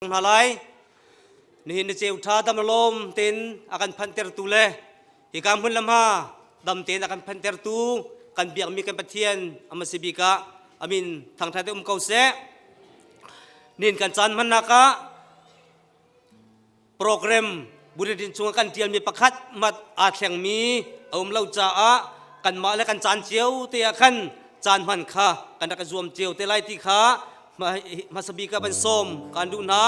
Hna lai. Nihin ni ceu ṭha dam lawm tein a kan phantertu le hika hmun le hma dam tein a kan phantertu kan biakmi kan Pathian ama si bik ah amin thangṭhat um ko seh. Nin kan caan hmannak ah program bulletin chungah kan ṭialmi pakhat mat aa thlengmi a um lo caah kanmah le kan caan cio te ah khan caan hman kha kan rak i zuam cio te lai ti kha hmasa bik ah van sawm kan duh hna.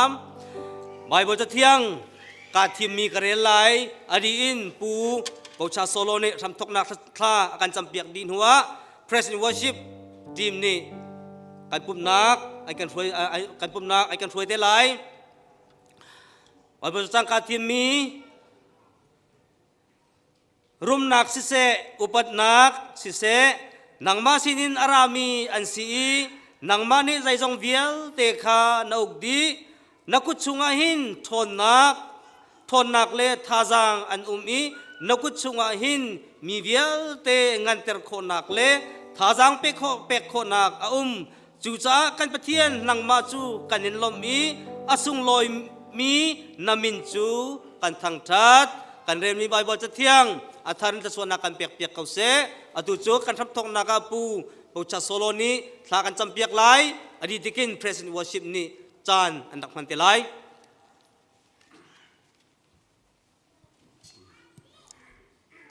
Bible cathiang kaa thimmi ka rel lai. A dih in Pu Bocha Solo nih hramthoknak thla a kan campiak dih hnuah President Worship team nih kan pumhnak an kan hruai kan pumhnak an kan hruai te lai. Bible cacang kaa thimmi Rumnak siseh, upatnak siseh, nangmah sinin a rami an si i nangmah nih zeizong vialte kha na uk dih. Na kut chungah hin ṭhawnnak, ṭhawnnak le thazaang an um i na kut chungah hin mi vialte nganter khawhnak le thazaang pek khawh, pek khawhnak a um. Cucaah kan Pathian nangmah cu kan in lawmh i a sunglawimi na min cu kan thangṭhat. Kan relmi Baibal Cathiang a thar in thluachuahnak kan pekpiak ko seh. Atu cu kan hramthawknak ah Pu Bocha Solo nih thla kan campiak lai. A dih tikin President Worship nih caan an rak hman te lai.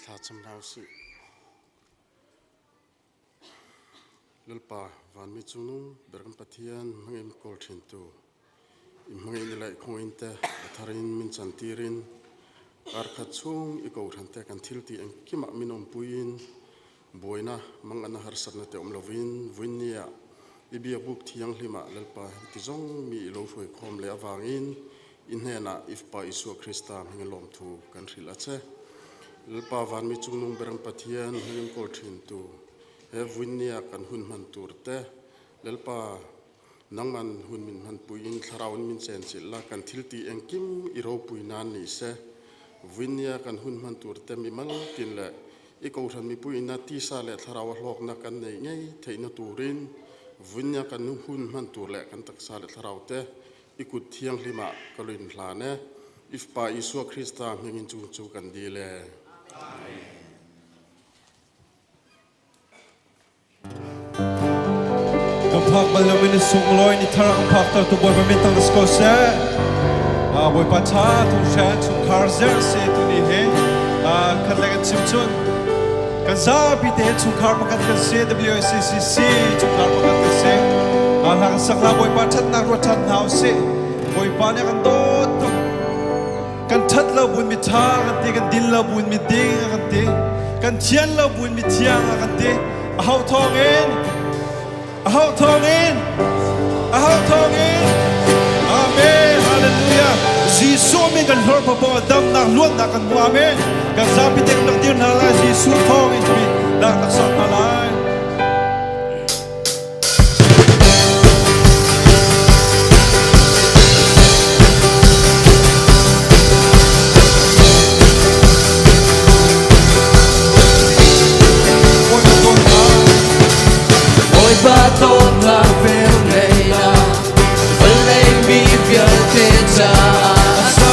Thla cam hna usih. Lalpa vanmi cungnung ber kan Pathian hmangin kawl ṭhintu i hmangin i laih khawngin te a thar in min cantir in karkhat chung i kothan te kan thil ti engkim ah min umpui in buaina mang an harsatna te um lovin vuin ni ah i biakbuk thianghlim ah Lalpa ti zong mi i lo hruai khawm le awangin i hnenah ifpa Isua Krista hming lawmthu kan hrilh a che. Lalpa vanmi cungnung berang Pathian hmangin kawl ṭhintu he vuinni ah kan hun hman tur te Lalpa nangman hun min hman pui in thlarau in min chen chilh la kan thil ti engkim i ropui nan ni se vuinni ah kan hun hman tur te mi mal tin le i kohhran mipui ina tisa le thlarau a hlawkna kan nei ngei theihna turin vuinni ah kan hun hman tur le kan taksa le thlarau te i kut thianghlim ah ka luin hlan e Ifpa Isua Krista hmingin chung cu kan dil e. Kan phak bal lo in sunglawi ni thar kan phak ter tu Bawipa min tang ko seh. Bawipa tha thung hran chungkhar zer se tu ni he khat le kan chim chun kan zapi te chungkhar pakhat kan si WCCC chungkhar pakhat kan si. Hla kan sak la Bawipa thatnak ruat than hna usih. Bawipa nih kan dawt tuk. Kan ṭhat lo buin mi ṭha kan ti, kan din lo buin mi ding a kan ti, kan thian lo buin mi thiang a kan ti. Aho thawngin? Aho thawngin? Aho thawngin? Amen. Hallelujah. Jesuh min kan hlor papo damnak luatnak kan hmu. Amen. Kan zapi te kan rak dir hna lai. Jesuh thawngin mi lak tak sok hna lai. Bawipa dawtnak vel ngeihnak vawlei mi vialte caah a sa.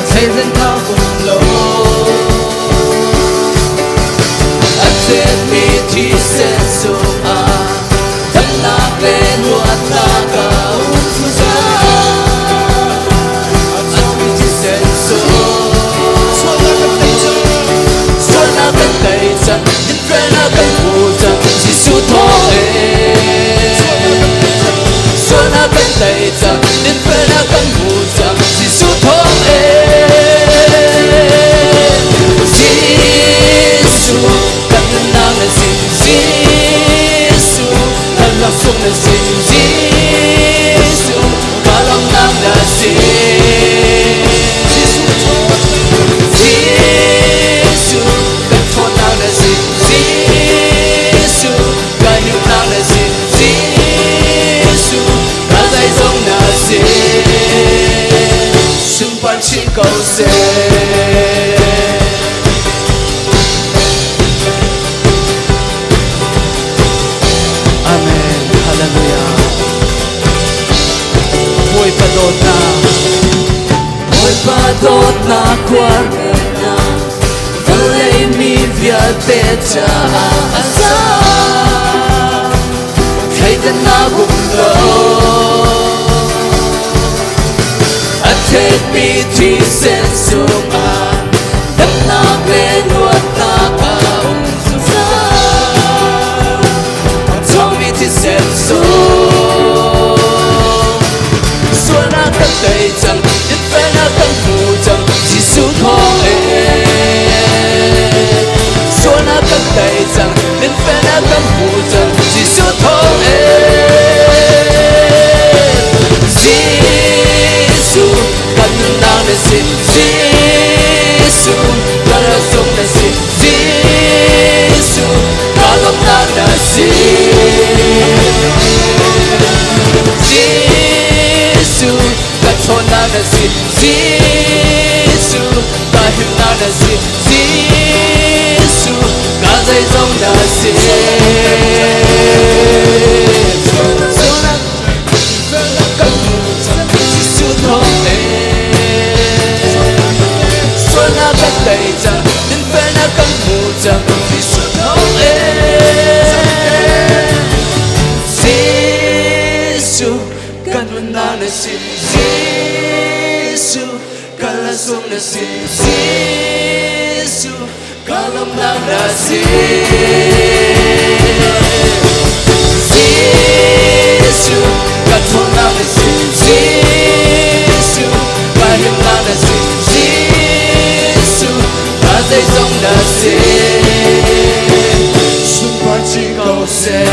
Thleidan thang um lo. A thletmi thisen cungah damnak le luatnak a um zungzal. A thletmi thisen cung sualnak kan tei cang, dinfelnak kan hmu cang, Jesuh thawngin. Sualnak kan tei cang, dinfelnak kan hmu cang, Jesuh thawngin. Jesuh kan nunnak na si, Jesuh kan laksawng na si, Jesuh ka lawmnak na si. Jesuh kan ṭhawnnak na si, Jesuh kan himnak na si, Jesuh ka zeizong na si. Sunpar chin ko seh. Amen. Hallelujah. Dawtnak, Bawipa dawtnak khualnak, vawlei mi vialte caah a zam. Thleidannak um lo. A thletmi thisen sungah damnak le luatnak a um zungzal. A thawngmi thisen sung. Sualnak kan tei cang, dinfelnak kan hmu cang, Jesuh thawng in. Sualnak kan tei cang, dinfelnak kan hmu cang, Jesuh thawng in. Jesuh, kan nunnak na si, Jesuh, kan rak na si, Jesuh, ka lawmhnak na si. Jesuh, ka ṭhawnnak na si, Jesuh, ka himnak na si, Jesuh, ka zeizong na si. Jesuh thawng in. Sualnak kan tei cang, dinfelnak kan hmu cang, Jesuh thawng in. Jesuh, kan nunnak na si, Jesuh, kan lasung na si, Jesuh, ka lawmhnak na si. Jesuh, ka ṭhawnnak na si, Jesuh, ka himnak na si, Jesuh, ka zeizong na si. Sunpar chin ko seh.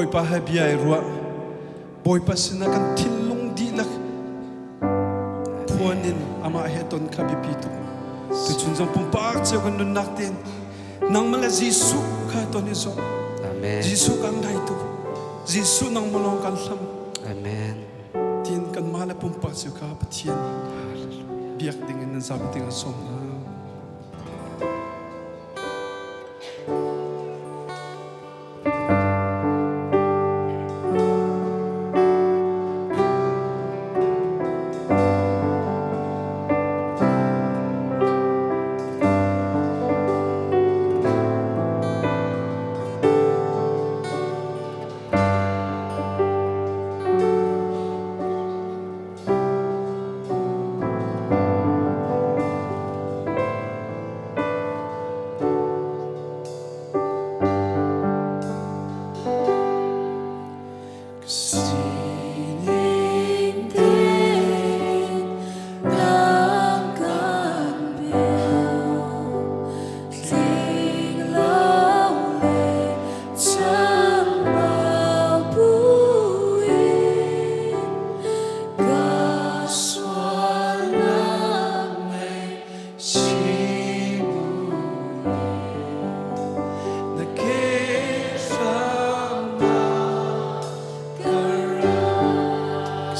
Bawipa he bia i ruah Bawipa sinah kan thinlung dihlak phuan in amah he ton kha biapi tuk. Tuchun zong pumpak cio kan nunnak tein nangmah le Jesuh kha ton i zawh. Amen. Jesuh kan ngai tuk. Jesuh nangmah lawng kan hlam. Amen. Tin kanmah le pumpak cio kha Pathian biak ding in nan zapi ding an sawm hna.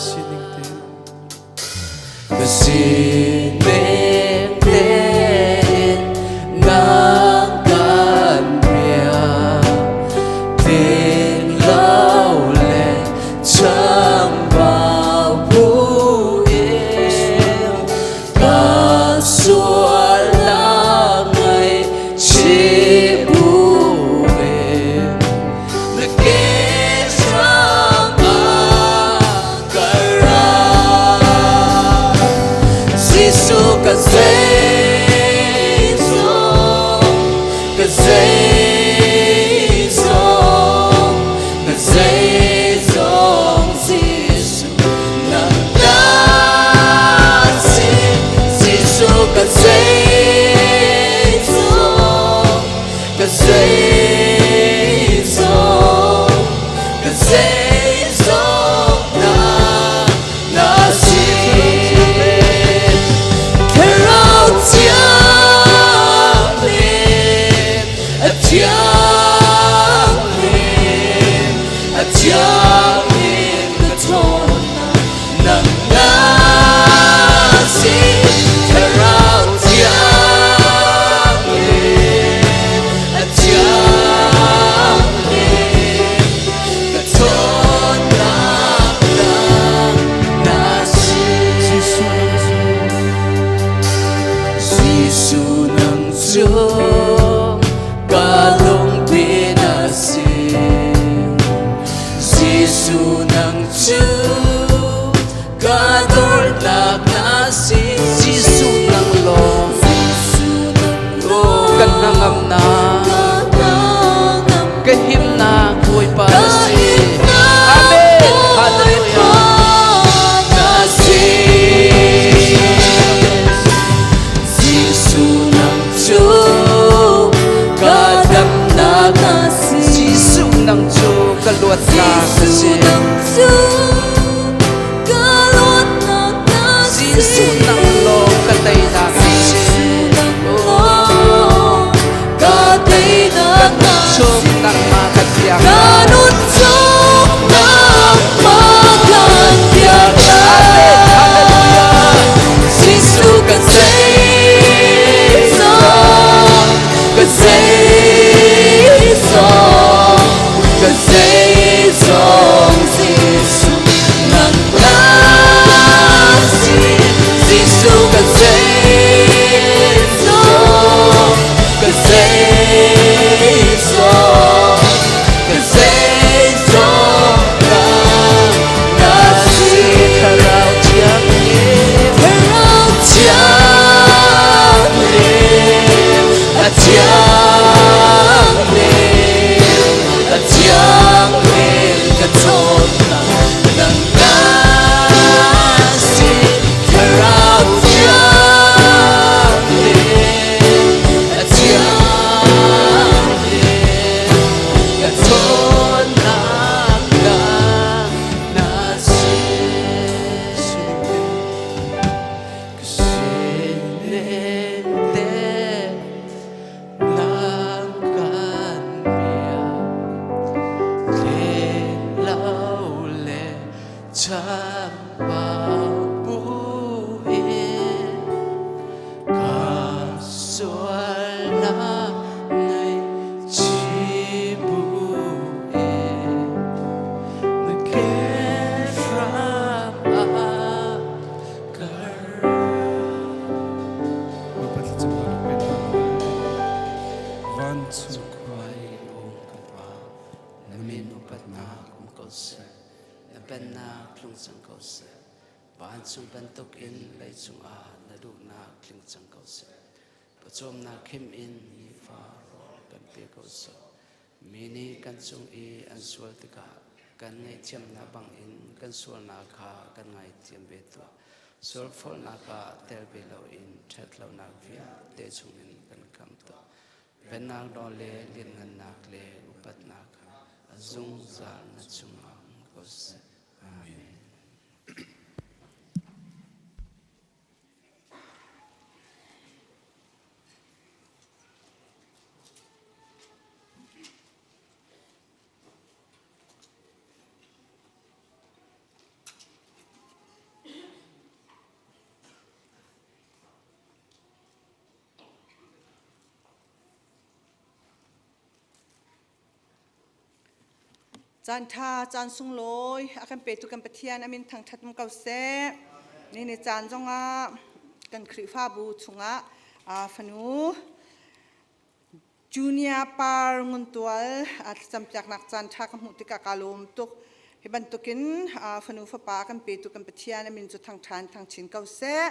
Sining te Ka sining tein nang kan bia tin lo le chambau buin ka sualnak ngaihchih buin na ke hrangah ka ra. Jesuh ka zeizong, ka zeizong, ka zeizong Jesuh nang na si. Jesuh ka zeizong, ka zeizong, ka zeizong na na si. Thlarau thianghlim, a thianghlim, a thianghlim ka ṭhawnnak nang na si. Thlarau thianghlim, a thianghlim, ka ṭhawnnak nang na si. Jesuh nang cu ka lungpi na si. Jesuh nang cu ka dornak na si. Jesuh nang lawng kan hnangamnak, ka himnak Bawipa na si. Amen. Hallelujah. Na si. Jesuh nang cu ka damnak na si. Jesuh nang cu ka luatnak na si. Jesuh nang lawng ka teinak na si. Oh. Ka Chambau buin ka sualnak ngaihchih buin na ke hram ah ka Bawipa thlacamnak pe hna. Vancung khua i um kan Pa, na min upatnak um ko seh. Na pennak tlung cang ko seh. Vancung bantukin leicung ah na duhnak tling cang ko seh. Pawcawmnak khim in nifa rawl kan pe ko seh. Mi nih kan cung i an sual tikah kan ngaihthiamnak bangin kan sualnak kha kan ngaithiam ve tuah. Sualfawlnak ah tel ve loin ṭhatlonak vialte chungin kan kam tuah. Pennak nawl le lianhngannak le upatnak kha a zungzal na cungah um ko seh. Amen. Caan ṭha, caan sunglawi a kan petu kan Pathian a min thangṭhat um ko seh. Ni ni caan zongah kan Khrihfabu chungah fanu Junior Par Nguntual thlacampiaknak caan ṭha ka hmuh tikah kaa lawm tuk. Hi bantukin fanu fapa kan petu kan Pathian a min cu thangṭhan thangchin ko seh.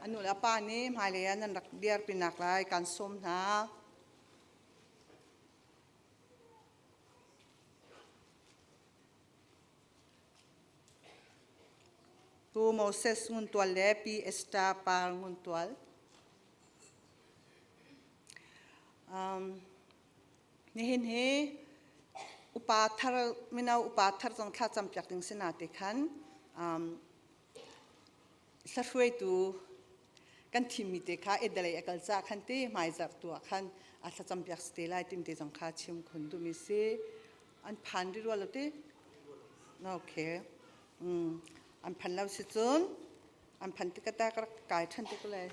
A nu le a pa nih hmailei ah nan rak dirpinak lai kaan sawm hna. Pu Moses Nguntual le Pi Esther Par Nguntual. Nihin hi upa thar mino upa thar zong thla campiak ding si na te khan hlahruaitu kan thimmi te kha edalei a kal ca khan te hmaizarh tu ah khan a thlacam piak si te lai tim te zong kha chim khun duhmi si an phan ri rua lo ti okay an phan lo si cun an phan ti ka ta ka rak kai than te ko lai.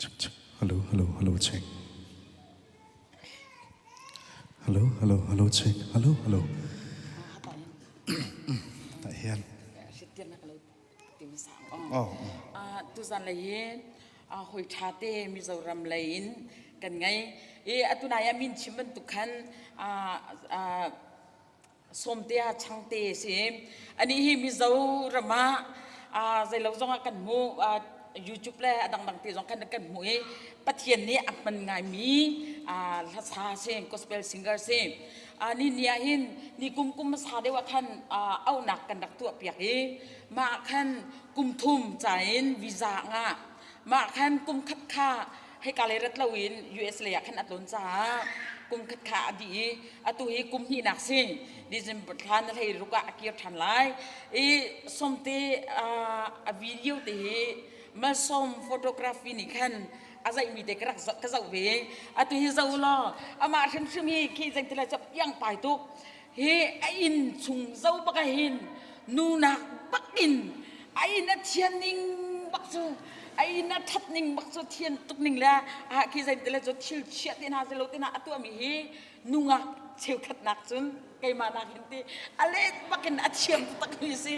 Check check. Hello hello hello check. Hello hello hello check. Hello hello. Ta hian. Oh. Tuzan lei hi hoi tha te Mizoram lei in kan ngei. I atunai ah min chim bantuk khan Sawmtea Changte si. Anih hi Mizoram ah zeilo zong ah kan hmuh YouTube le a dangdang te zong khan kan hmuh i Pathian nih a hman ngaimi hlasa si, gospel singer si. Ni ni ah hin ni kum kum hmasa deuh ah khan auhnak kan rak tuah piak i mah khan kum thum ca in visa ngah. Mah khan kum khat kha hika lei rat loin US lei ah khan a tlawn caah kum khat kha a dih i atu hi kum hnihnak si December thla na hlei ruk ah a kir ṭhan lai i somte a video te hi malsawm photography nih khan a zaihmi te ka rak ka zoh ve atu hi zoh law amah hrimhrim hi khi zeitila cu piang pai tuk hi a inn chung zo bak ah hin nunak bak in a inn a thian ning bak cu a inn a that ning bak cu thian tuk ning le a khi zei te le cu thil chia te hna zelo te hna a tuahmi hi nungak cheukhat nak cun keimah nak hin ti a let bak in a thiam tak mi si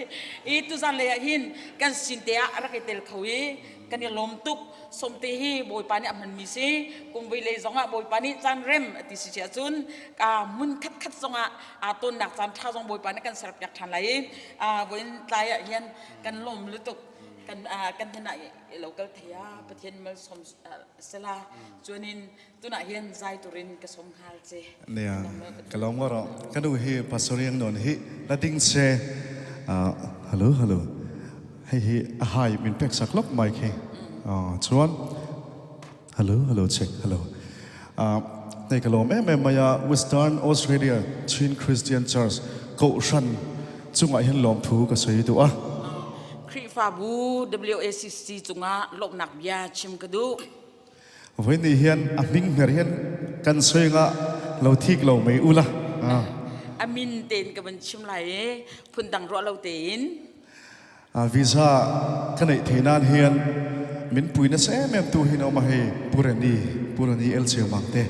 i tuzan lei ah hin kan sin te ah a rak i tel kho i kan i lawm tuk somte hi bawipa nih a hmanmi si kumvui lei zongah bawipa nih caan rem a ti si si ahcun ka hmun khat khat zongah aa tonnak caan ṭha zong bawipa nih kan serpiak ṭhan lai i voin tlai ah hin kan lawm lutuk kan kan hnen ah local thei ah pathian malsawm sela chuanin tunah hian zai turin ka som hngal che nia ka lawm ngoro ka nu hi pastoriang non hi la ding se hello hello hei hi a hai min pek sak lok mai khi chuan hello hello check hello nei ka lawm em em maya Western Australia Chin Christian Church ko hran chungah hin lawm thu ka soi du a Khrihfabu WACC cungah lawmhnak bia chim ka duh Voi ni hian a hming hmer hian kan soi nga lo thik lo mei ula. A min tein ka van chim lai i phundang ruah lo tein. Visa ka neih thei nan hian min pui na se em em tu hi no ma hei Purani Purani El Cheu Mang te.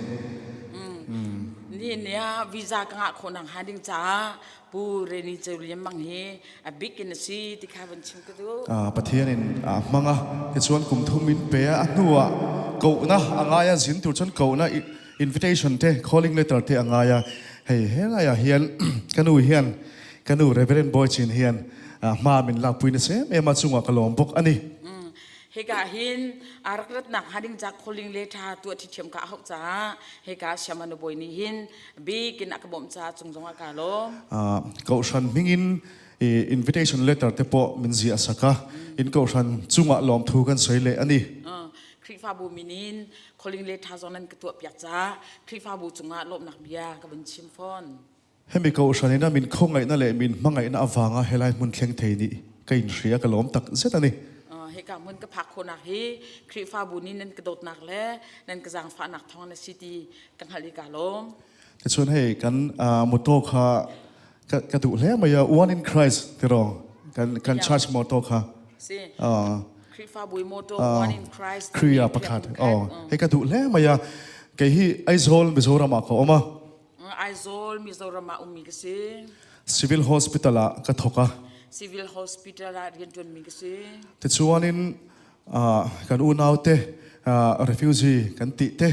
Ni nia visa ka ngah khawh nang ha ding caah Pu Reni Ceu Lian Mang hi a bik in a si ti kha van chim ka duh. Pathian in a hmang a tichuan kum thum in pe a hnuah kohna a ngai a zin tur chuan kohna invitation te calling letter te a ngai a hei helai ah hian ka nu hian ka nu Reverend Boy Chin hian hma min lakpui na sem em a chungah ka lawm bawk ani. Hika hin a rak ratnak hnga ding ca calling letter tuah ṭhiṭhiam ka hauh caah hika Siamanu bawi nih hin bikin a ka bawmh caah cung zong ah ka lawm. Kohhran hmingin invitation letter te pawh min ziah sak a in kohhran chungah lawmthu kan soi leh ani. Khrihfabu min in calling letter zong nan ka tuah piak caah Khrihfabu cungah lawmhnak bia ka vun chim fawn. Hemi kohhran in a min khawngaihna leh min hmangaihna avanga helai hmun thleng thei nih ka inhria ka lawm tak zet a ni. Hika hmun ka phak khawhnak hi Khrihfabu nih nan ka dawtnak le nan ka zaangfahnak thawng na si ti ka hngalh i ka lawm. Tichuan hei kan motto kha ka duh hle mai a One in Christ ti rawng kan kan church motto kha. Si. Khrihfabu motto One in Christ. Kriya pakhat. Oh, hei ka duh hle mai a kei hi Aizawl Mizoram ah ka awm a. Aizawl Mizoram ah ummi ka si. Civil Hospital ah ka thawk a. Civil Hospital ah rianṭuanmi ka si. Tichuan in kan unau te refugee kan ti te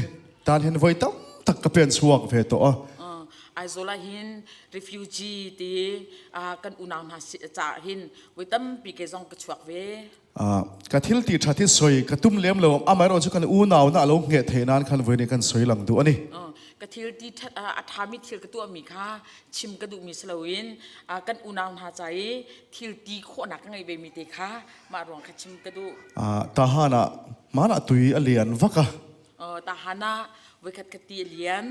tan hin voi tam tak ka pen chuak ve to a. Aizawl ah hin refugee ti kan unau hna caah hin voi tampi ke zong ka chuak ve. Ka thil ti tha thi soi ka tum lem lo amaherawh chu kan unau na lo nge thei nan khan voi ni kan soi lang du ani. Ka thil ti a thami thil ka tuahmi kha chim ka duhmi si loin kan unau hna ca i thil ti khawhnak ka ngei ve mi te kha mah ruang kha chim ka duh. Tahan ah mana tui a lian vaka. Tahan ah voikhat ka ti a lian.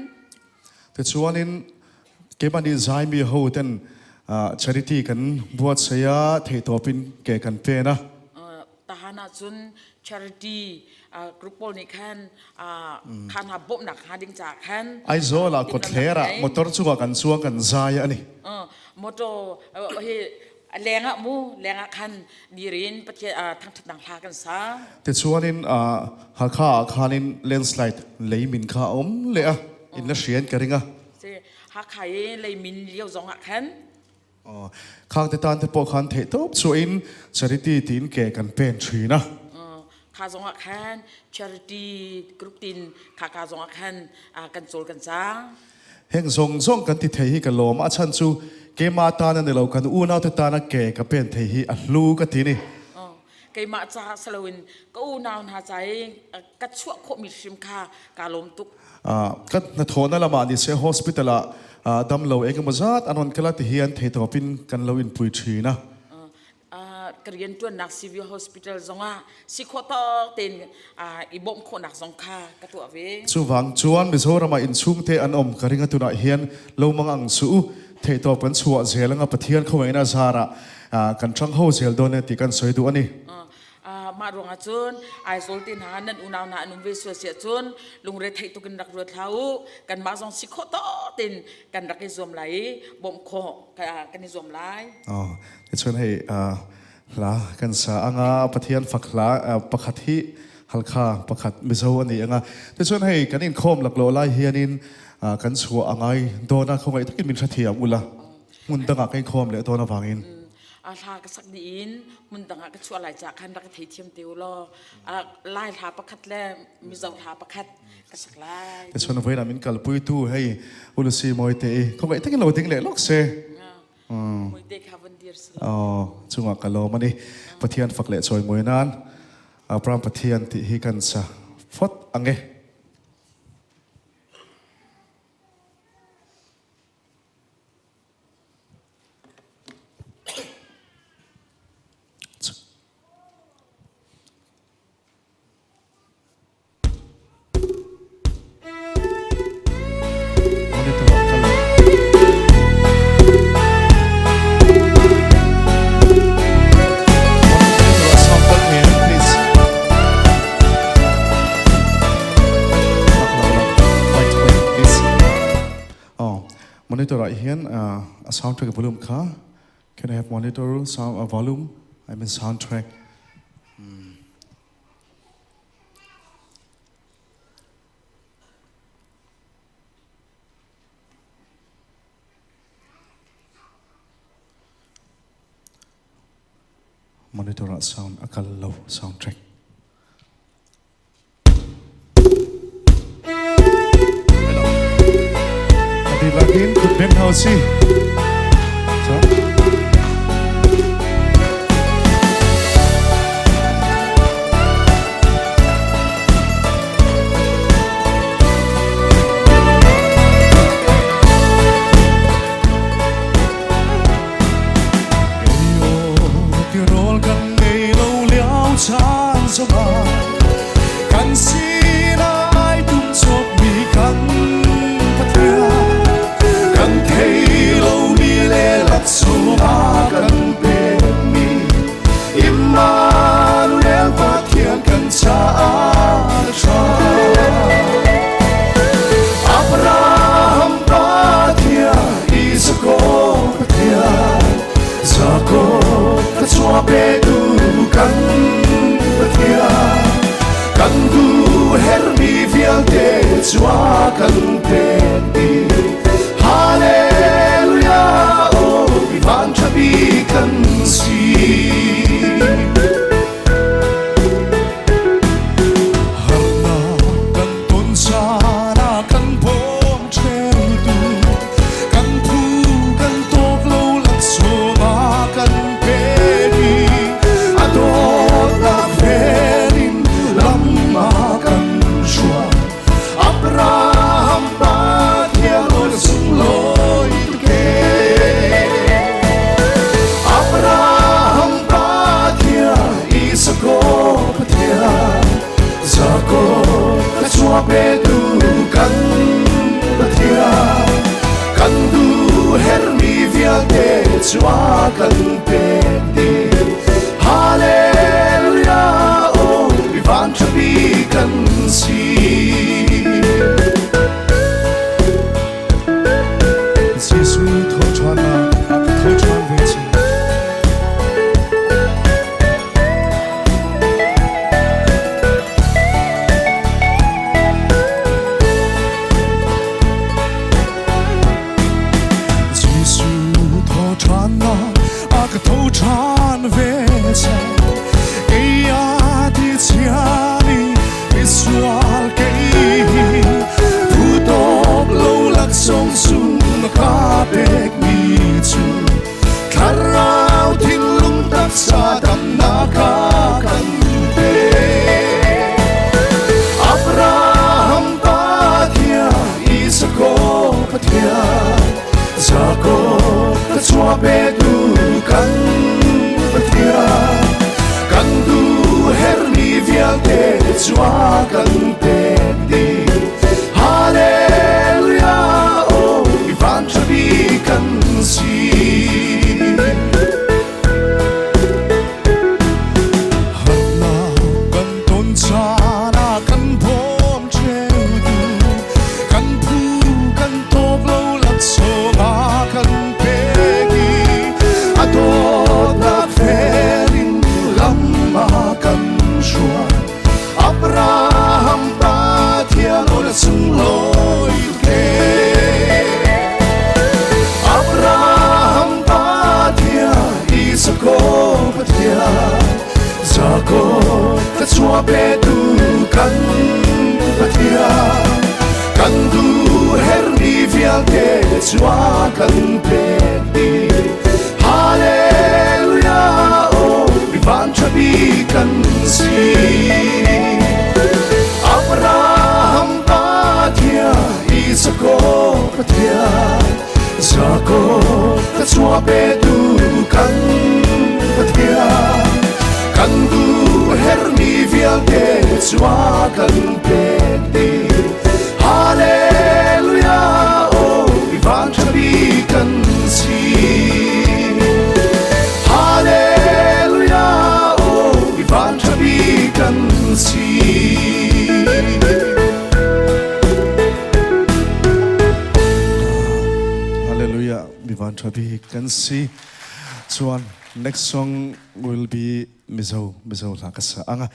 Te chuanin keimah nih zaimi ho ten charity kan buat saya theitawp in ke kan pen a. Tahan ah cun charity group pawl nih khan khan ha bawmhnak ha ding caah khan Aizawl ah kawtthler ah motor cungah kan chuang kan zai ani. Motor hi Lengah mu lengah khan dirin Pathian thangṭhatnak hla kan sa. Tichuanin Hakha ah khanin landslide leimin kha a um le a in la hrian ka ring a. Si Hakha i leimin lio zong ah khan Khang te tan te pawh khan theih tawp chu in charity tiin ke kan pen thin a. Kha zong ah khan charity group tin kha ka zong ah khan kan cawl kan cang. Heng zong zong kan ti thei hi ka lawm a chan chu keima tan ani lo kan unau te tana ke ka pen thei hi a hlu ka ti ni. Keimah ca saloin ka unau hna ca i ka chuah khawhmi hrim kha ka lawm tuk. Ka hnathawhna lamah ni se hospital ah dam lo engemaw zat an rawn kal a ti hian theitawpin kan lo inpui thin a. Ka rianṭuannak Civil Hospital zongah si khawh tawk tein i bawmh khawhnak zong kha ka tuah ve. Chuvang chuan Mizoram ah innchung te an um ka ring a tunah hian lo mang ang su u theitawp kan chuah zel anga Pathian khawngaihna zarah kan ṭang ho zel dawn e ti kan sawi duh a ni. Mah ruangah cun Aizawl te hna nan unau hna an um ve sual siah cun lungre theih tuk in rak ruat hlah u. Kanmah zong si khawh tawk tein kan rak i zuam lai i bawmh khawh kan i zuam lai. Cun hei hla kan sa anga Pathian fak hla pakhat hi Halkha pakhat Mizo ani anga tichuan hei kan in khawm laklawh lai hianin kan chuah angai dawna khawngaih takin min hrethiam ula hmun dangah kan khawm leh dawn awangin A hla ka sak dih in hmun dang ah ka chuah lai ca khan rak ka theithiam te u law Lai hla pakhat le Mizo hla pakhat ka sak lai. Tichuan voilam in kalpui tu hei ulusi moi te i khawngaih takin lo ding leh lok se. Moi te kha van dir si. Oh chungah ka lawm ani. Pathian fak le chawi moi nan Abraham Pathian ti hi kan sa phot ange. Monitor ah hian a soundtrack volume kha can I have monitor sound volume I mean soundtrack Monitor ah sound a kal lo soundtrack. Dihlak in kutbeng hna usih. So. Tirol kan nei lo liao chan zongah kan sinai tum chop mi kan Pathian kan thei lo mi le laksawng a kan pekmi Immanuel Pathian kan caah na ṭha. Abraham Pathian, Isaac Pathian, Jacob thluachuah petu kan Pathian, kan duh herhmi vialte cu a kan pek dih. Hallelujah, oh, mi vanṭha bik kan si. Harnak kan ton caan ah kan bawm ṭheutu, kan phu kan tawk lo laksawng a kan pek i a dawtnak vel in lam a kan hruai. Abraham Pathian aw sunglawi tuk ee. Abraham Pathian, Isaac Pathian, Jacob thluachuah petu kan Pathian, kan duh herhmi vialte cu a kan pek dih. Hallelujah, oh, mi vanṭha bik kan si. Jesuh thawhṭhannak a ka tho ṭhan ve cang. ṭhan ve cang kei a ti chiami misual kei hi phu tawk lo laksawng sung na ka pekmi cu thlarau thinlung taksa damnak a kan pek. Abraham Pathian, Isaac Pathian, Jacob thluachuah petu kan Pathian, kan duh hermi vialte cu a kan pek dih. Hallelujah, oh, mi van ṭha bik kan si. Harnak kan ton caan ah kan bawm ṭheutu, kan phu kan tawk lo laksawng a kan pek i a dawtnak fel in lam a kan hruai. Abraham Pathian aw na sunglawi tuk ee. Abraham Pathian, Isaac Pathian, Jacob thluachuah petu kan Pathian, kan duh hermi vialte cu a kan pek dih. Hallelujah, oh, mi van ṭha bik kan si. Abraham Pathian, Isaac Pathian, Jacob thluachuah petu kan Pathian, kan duh hermi vialte cu a kan pek dih. Hallelujah, oh, mi van ṭha bik kan si. Hallelujah, oh, mi van ṭha bik kan si. Hallelujah, mi van ṭha bik kan si. Chuan next song will be Mizo Mizo hla ka sa anga.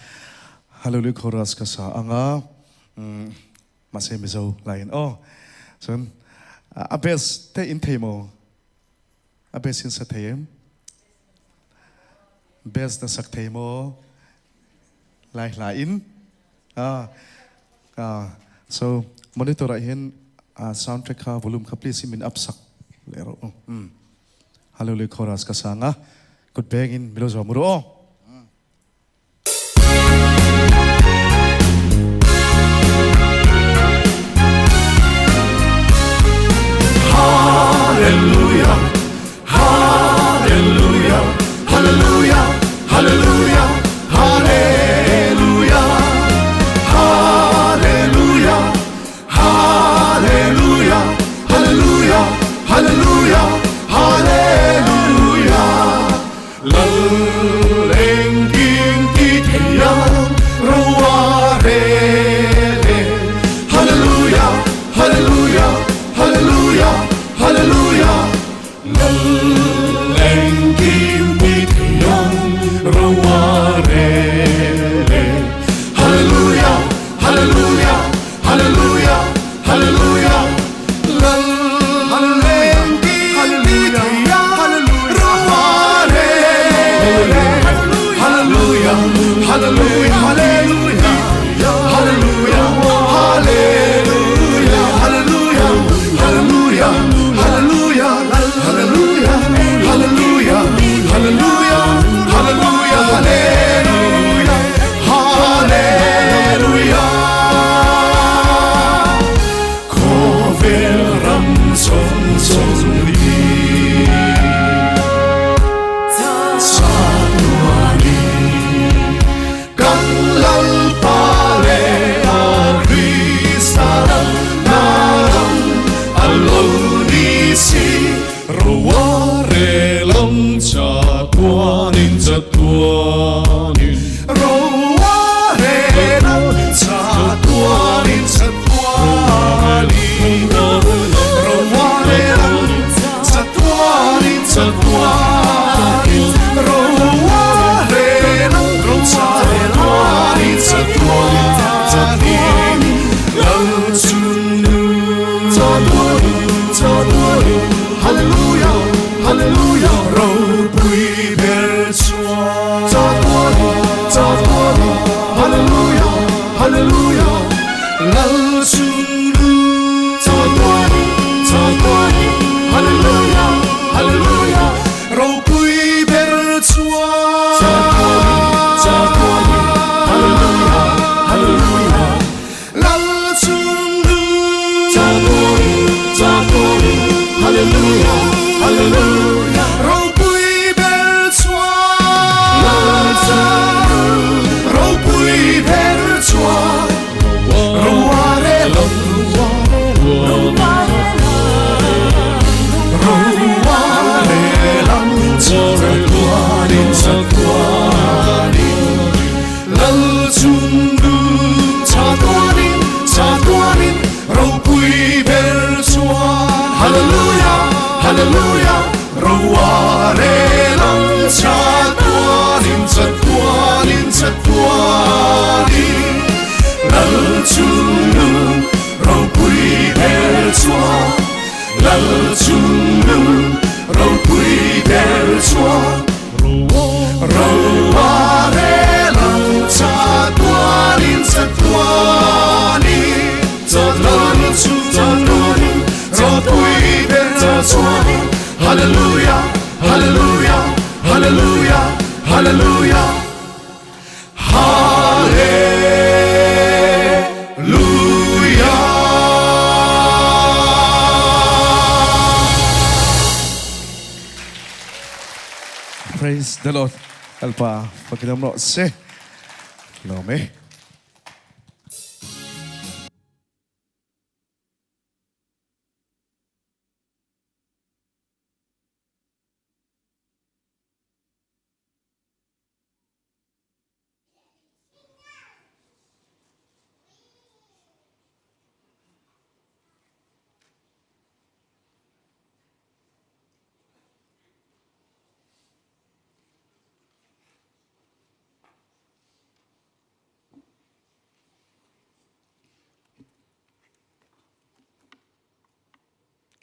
Hallelujah chorus ka sa anga. Mahse Mizo lain oh. Cun a best te in thei mo. A best in sa thei em. Best na sak thei mo. Lai hla in. Ah, ah, so monitor ah hin soundtrack kha volume kha please min up sak le ro. Hallelujah chorus ka sanga. Good bang in milo zo muru oh. Hallelujah, Hallelujah, Hallelujah, Hallelujah, Hallelujah, Hallelujah, Hallelujah, Hallelujah, Hallelujah, Hallelujah. Lal engkim ti theiang roa rele. Hallelujah, Hallelujah, Hallelujah, Hallelujah. Lal engkim ti theiang roa rele. Hallelujah, Hallelujah, Hallelujah, Hallelujah. Lal engkim ti theiang roa rele. Hallelujah, Hallelujah, Hallelujah, Hallelujah, Hallelujah, Hallelujah, Hallelujah, Hallelujah, Hallelujah, Hallelujah, Hallelujah, Hallelujah, Hallelujah, Hallelujah. Khawvel ram song song li chatuani kan Lalpa le Krista na ram a lo ni si Roa re lang chatuanin chatuanin roa re lang chatuanin chatuanin roa re lang chatuanin chatuanin roa re lang chatuanin chatuanin lal chunu chatuanin chatuanin Hallelujah, Hallelujah, ropui ber chuan Chatuanin Hallelujah Hallelujah Lal chung Chatuanin Chatuanin Hallelujah Hallelujah Ropui ber chuan Lal chung Ropui ber chuan Roare lo Roare lam chatuanin chatuanin Lal chung chatuanin chatuanin ropui ber chuan Hallelujah Hallelujah Roare lam chatuanin chatuanin chatuanin Lal chung ropui ber chuan Lal chung ropui ber chuan Roare lam chatuanin chatuanin Lal chung ropui ber chuan Hallelujah Hallelujah Hallelujah Hallelujah Hallelujah. Praise the Lord. Alpa pakinam ro se. Lome.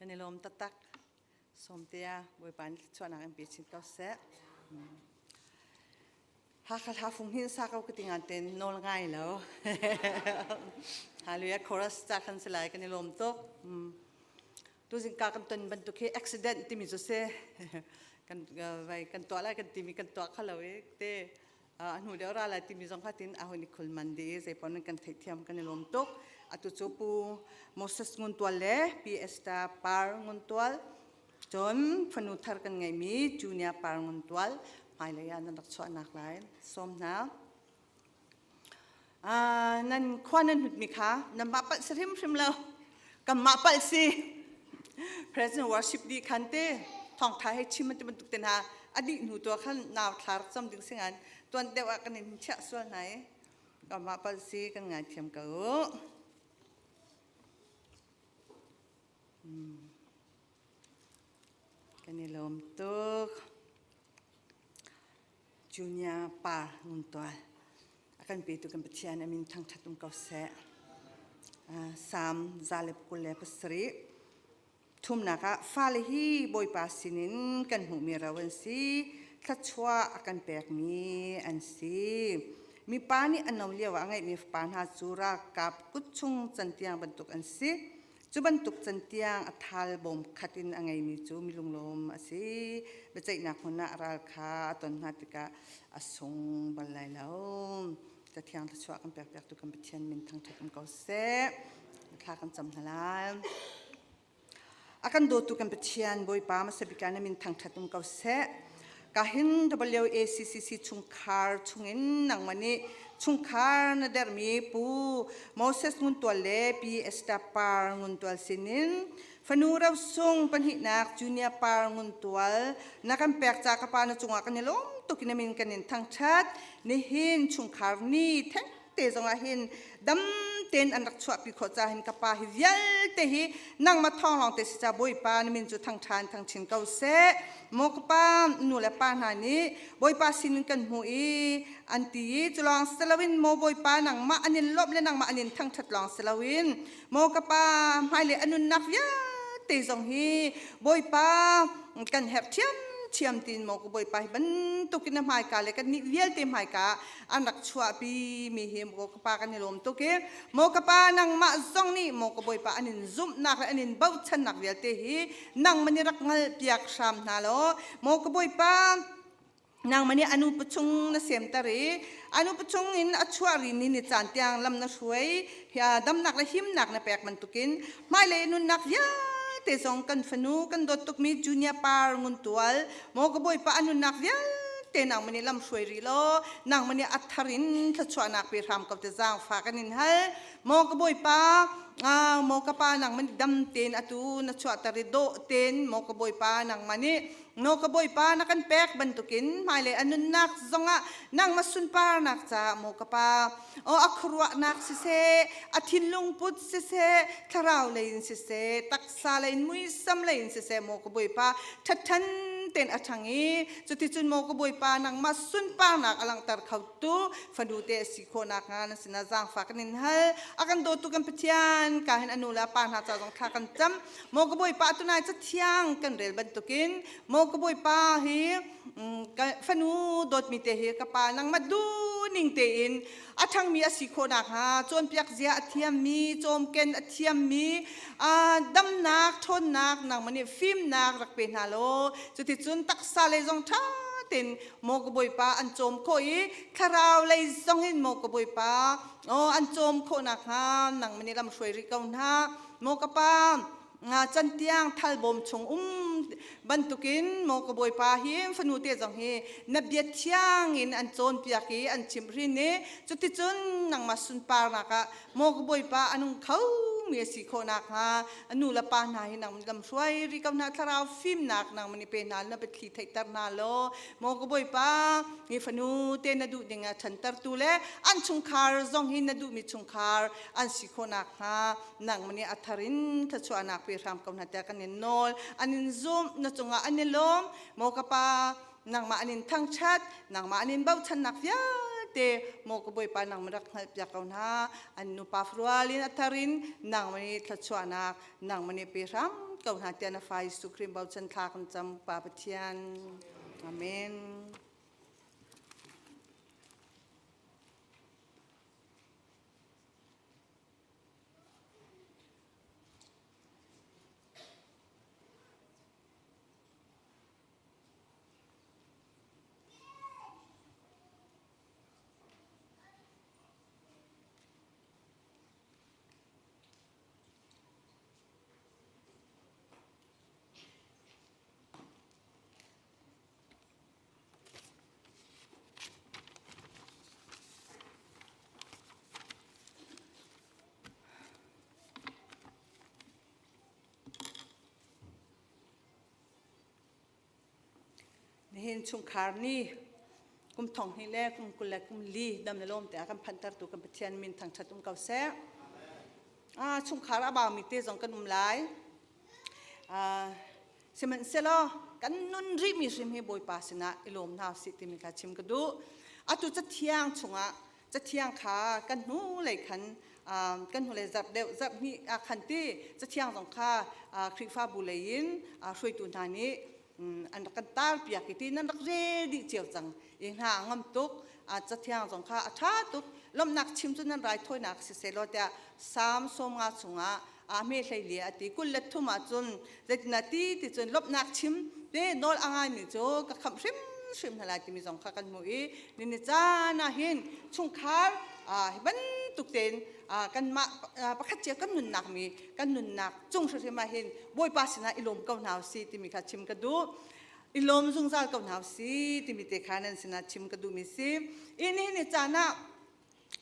Kan i lawm taktak. Sawmtea Bawipa nih thluachuahnak in pe chin ko seh. Hakha hla fung hin sa ko ka ti ngan ten nawl ngai lo. Hallelujah chorus ca khan si lai kan i lawm tuk. Tu zingka kan ton bantuk hi accident timi cu si. Kan vai kan tuah lai kan timi kan tuah kha lo i te a hnu deuh ra lai timi zong kha tin a hoi khul man di zeipon kan theihthiam kan i lawm tuk atu cu pu Moses Ngun Tual le Pi Esther Par Ngun Tual cun fanu thar kan ngeimi Junior Par Ngun Tual hmailei ah nan rak chuahnak lai sawm hna nan khua nan hnut mi kha nan mah palh si hrimhrim lo kan mah palh si president worship di khan te thawngtha he chim ti bantuk te hna a dih hnu tu khan nau thla rak cam ding singan tuan deuh ah kan in chiah sual hna i kan mah palh si kan ngai thiam ko kan i lawm tuk Junior pa Ngun Tual a kan petu kan Pathian a min thangṭhat um ko seh. Salm 127 thumnak ah fale hi Bawipa sinin kan hmuhmi ro an si, thluachuah a kan pekmi an si. Mipa nih a no lio ah a ngeihmi fapa hna cu ralkap kut chung cantiang bantuk an si. Cu bantuk cantiang a thal bawm khat in a ngeimi cu milunglawm a si. Biaceihnak hmun ah ral kha a ton hna tikah a sung bal lai lo. Cathiang thluachuah kan pekpiaktu kan Pathian min thangṭhat um ko seh. Thla kan cam hna lai. A kan dawtu kan Pathian Bawipa hmasa bik ah na min thangṭhat um ko seh. Kahin WACCC chungkhar chungin nangmah nih chungkhar na dermi Pu Moses Ngun Tual le Pi Esther Par Ngun Tual sinin fanu rosung pahnihnak Junior Par Ngun Tual na kan pek ca ka pa na cungah kan i lawm tuk in min kan in thangṭhat. Nihin chungkhar ni theng te zongah hin dam tein an rak chuahpi khawh ca hin ka pa hi vialte hi nangmah thawng lawng te si ca Bawipa na min cu thangṭhan thangchin ko seh. Maw ka pa nu le pa hna nih Bawipa sinin kan hmu i an ti i cu lawng si loin maw Bawipa nangmah an in lawmh le nangmah an in thangṭhat lawng si loin maw ka pa hmailei a nunnak vialte zong hi Bawipa kan herh ṭhiamṭhiam tiin maw ka Bawipa hi bantukin na hmaika le kannih vialte hmaika an rak chuahpi mi hi maw ka pa kan i lawm tuk i maw ka pa nangmah zong nih maw ka Bawipa an in zumhnak le an in bochannak vialte hi nangmah nih rak ngalpiak hram hna law maw ka Bawipa. Nangmah nih anu pachung na semter i anu pachung in a chuah ri ni ni caan tiang lam na hruai. Damnak le himnak na pek bantukin hmailei nunnak vialte zong kan fanu kan dawt tukmi Junior Par Ngun Tual maw ka Bawipa a nunnak vialte nangmah nih lam hruai rih law nangmah nih a thar in thluachuahnak pe hram ko te zaangfa kan in hal. Maw ka Bawipa maw ka pa nangmah nih dam tein atu na chuahter i dawh tein maw ka Bawipa nangmah nih No ka Bawipa na kan pek bantukin hmailei a nunnak zongah nangmah sunparnak caah maw ka Pa aw a khuaruahnak siseh a thinlung put siseh thlarau lei in siseh taksa lei in muisam lei in siseh maw ka Bawipa ṭhatṭhan tein a ṭhang i cuticun maw ka Bawipa nangmah sunparnak a langhter khotu fanu te a si khawh nakhnga na sinah zaangfah kan in hal. A kan dawtu kan Pathian ka hin a nu le a pa hna ca zong thla kan cam. Maw ka Bawipa tunai cathiang kan rel bantukin maw ka Bawipa hi fanu dawtmi te hi ka pa nangmah duhning tein a ṭhangmi a si khawh nakhnga cawnpiak zia a thiammi cawmken a thiammi damnak ṭhawnnak nangmah nih fimnak rak pe hna law cuticun taksa lei zong ṭha tein maw ka Bawipa an cawm khawh i thlarau lei zong in maw ka Bawipa an cawm khawh nakhnga nangmah nih lam hruai rih ko hna. Maw ka pa, nga cantiang thalbawm chung um bantukin maw ka bawipa hi fanu te zong hi na bia thiang in an cawnpiak i an chimhhrin i cuticun nangmah sunparnak ah maw ka bawipa a nung kho mi a si khawh nakhnga a nu le pa hna hi nang lam hruai ri ko hna thlarau fimnak nang mani pe hna na biathli theihter hna law maw ka bawipa hi fanu te na duh ding ah ṭhantertu le an chungkhar zong hi na duhmi chungkhar an si khawh nakhnga nangmah nih a thar in thluachuahnak pe hram ko hna tiah kan in nawl. An in zumh, na cungah an i lawm. Maw ka Pa, nangmah an in thangṭhat, nangmah an in bochannak vialte maw ka Bawipa nangmah rak hngalhpiak ko hna. An nupa rual in a thar in nangmah nih thluachuahnak nangmah nih pe hram ko hna tiah na fa Jesuh Khrih bochan thla kan cam Pa Pathian. Amen. Nihin chungkhar ni kum thong hnih le kum 20 le kum li dam le lawm te a kan phantertu kan Pathian min thangṭhat um ko seh. Ah, chungkhar a baumi te zong kan um lai. Ah, Sihmanhsehlaw kan nun rihmi hrim hi Bawipa sinah i lawm hna usih timi kha chim ka duh. Atu cathiang chungah cathiang kha kan hnulei khan kan hnulei zarh deuh zarh hnih ah khan ti cathiang zong kha Khrihfabu lei in hruaitu hna nih an rak kan tar piak i ti nan rak rel dih cio cang i hna ngam tuk cathiang zong kha a ṭha tuk lawmhnak chim cu nan raithawinak siseh law tiah Salm 50 chungah a hme hlei li a ti 23 ah cun zeitin a ti ti cun lawmhnak chim te nawl a ngaimi cu ka khamh hrimhrim hna lai timi zong kha kan hmuh i nini caan ah hin chungkhar hi bantuk tein kanmah pakhat cio kan nunnak mi kan nunnak cung hrimhrim ah hin Bawipa sinah i lawm ko hna usih timi kha chim ka duh i lawm zungzal ko hna usih timi te kha nan sinah chim ka duhmi si i nihin ni caan ah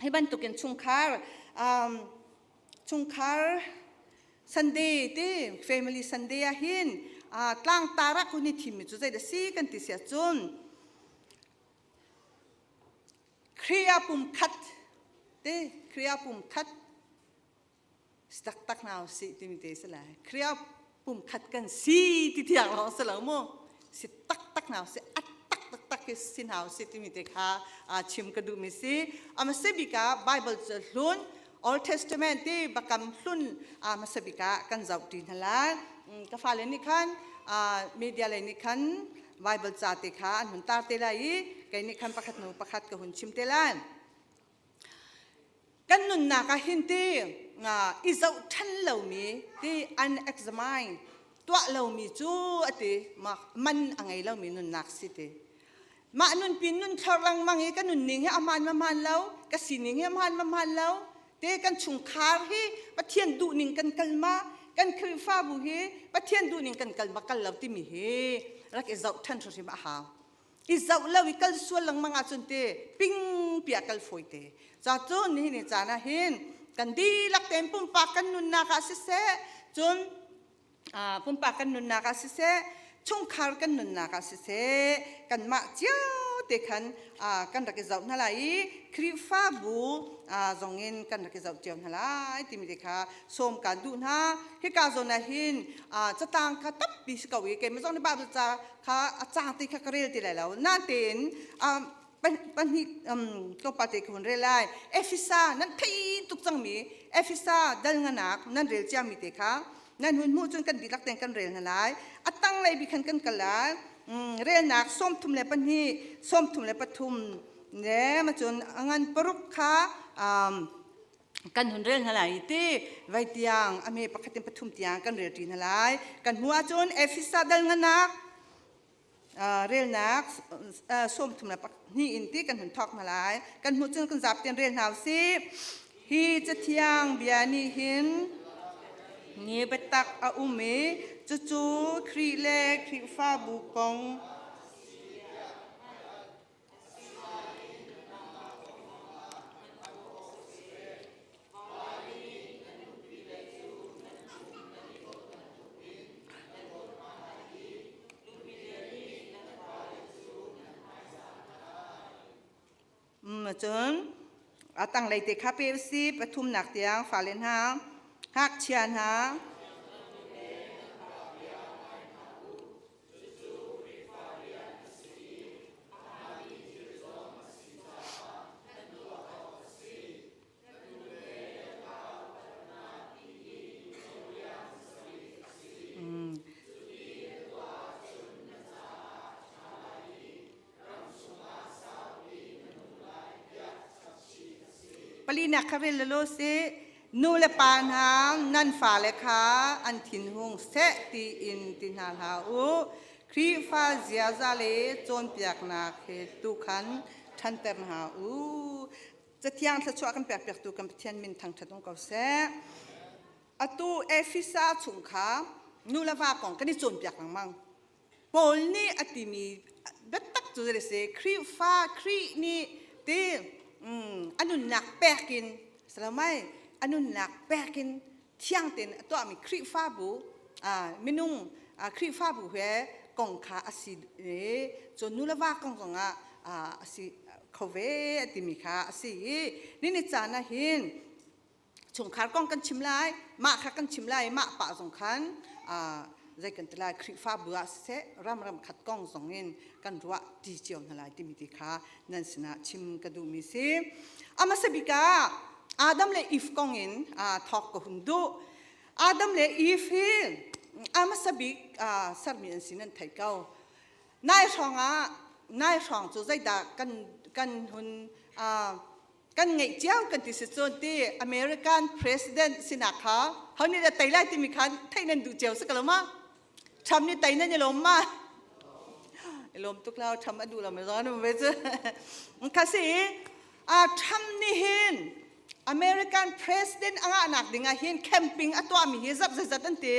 hi bantukin chungkhar chungkhar Sunday ti family Sunday ah hin tlangtar ah kun i thimmi cu zeidah si kan ti si ahcun Khrih ah pum khat te Khrih ah pum khat si taktak hna usih timi te si lai Khrih ah pum khat kan si ti thiang lawng si lo mu si taktak hna usih a tak taktak hi si hna usih timi te kha chim ka duhmi si amase bik ah Bible cu hlun Old Testament ti bakam hlun hmasa bik ah kan zoh ṭi hna lai ka fale nih khan media lei nih khan Bible ca te kha an hun tar te lai i kei nih khan pakhat hnu pakhat ka hun chim te lai Kan nunnak ah hin ti i zoh ṭhan lomi ti unexamine tuah lomi cu a ti man a ngei lomi nunnak si ti. Mah nunpi nun thlor lengmang i ka nunning hi a hmaan ma hmaan lo, ka sining hi a hmaan ma hmaan lo, te kan chungkhar hi Pathian duhning kan kal ma, kan Khrihfabu hi Pathian duhning kan kal ma kal lo timi hi rak i zoh ṭhan hrimhrim a hau. I zoh lo i kal sual lengmang ahcun te ping piah kal fawi te. Ca cun nihin ni caan ah hin kan dihlak tein pumpak kan nunnak ah siseh, cun pumpak kan nunnak ah siseh chungkhar kan nunnak ah siseh kanmah cio te khan kan rak i zoh hna lai i Khrihfabu zong in kan rak i zoh cio hna lai timi te kha sawm kaan duh hna. Hika zawn ah hin catang kha tampi si ko i keimah zong nih Bible ca kha a cang ti kha ka rel ti lai lo. Nain pahnih tlawmpal te ka hun rel lai. Efesa nan thei tuk cangmi Efesa dal nganak nan rel ciami te kha nan hun hmuh cun kan dihlak tein kan rel hna lai. A tanglei bik khan kan kal lai. Relnak 32, 33 le macun a ngan paruk kha kan hun rel hna lai ti vai tiang a me pakhat in pathum tiang kan rel ṭi hna lai. Kan hmuh ahcun Efesa dal nganak relnak 32 in ti kan hun thawk hna lai. Kan hmuh cun kan zap ten rel hna usih. Hi cathiang bia nih hin ni biatak a um i cucu Khrih le Khrihfabu kong Cun a tanglei te kha pe usih pathumnak tiang fale hna ngakchia hna Palinak kha rel law si nu le pa hna nan fale kha an thinhung seh tiin ti hna hlah u. Khrihfa ziaza le cawnpiaknak he tu khan ṭhanter hna u. Cathiang thluachuah kan pekpiaktu kan Pathian min thangṭhat um ko seh. Atu Efesa chung kha nu le va kong kan i cawnpiak lengmang. Paul nih a timi biatak cu zei si Khrihfa Khrih nih ti a nunnak pek in salamai a nunnak pek in thiang tein a tuahmi Khrihfabu minung Khrihfabu he kong kha a si i cun nu le va kong zongah a si kho ve a timi kha a si i nini caan ah hin chungkhar kong kan chim lai mah kha kan chim lai mah pa zong khan zei kan ti lai Khrihfabu ah siseh ram ram khat kong zong in kan ruah ti cio hna lai timi ti kha nan sinah chim ka duhmi si amasa bik ah Adam le Eve kong in thawk ka hun duh Adam le Eve hi amasa bik sermi an si nan thei ko Nai hrawng ah nai hrawng cu zeidah kan kan hun kan ngeih cio kan ti si cun ti American president sinak kha ho nih dah tei lai timi khan theih nan duh cio si ko lo ma Trump nih tei nan i lawm ma i lawm tuk lo Trump a duh lo mi zawn um ve cu kha si Trump nih hin American president a ngahnak ding ah hin camping a tuahmi hi zap zeizat an ti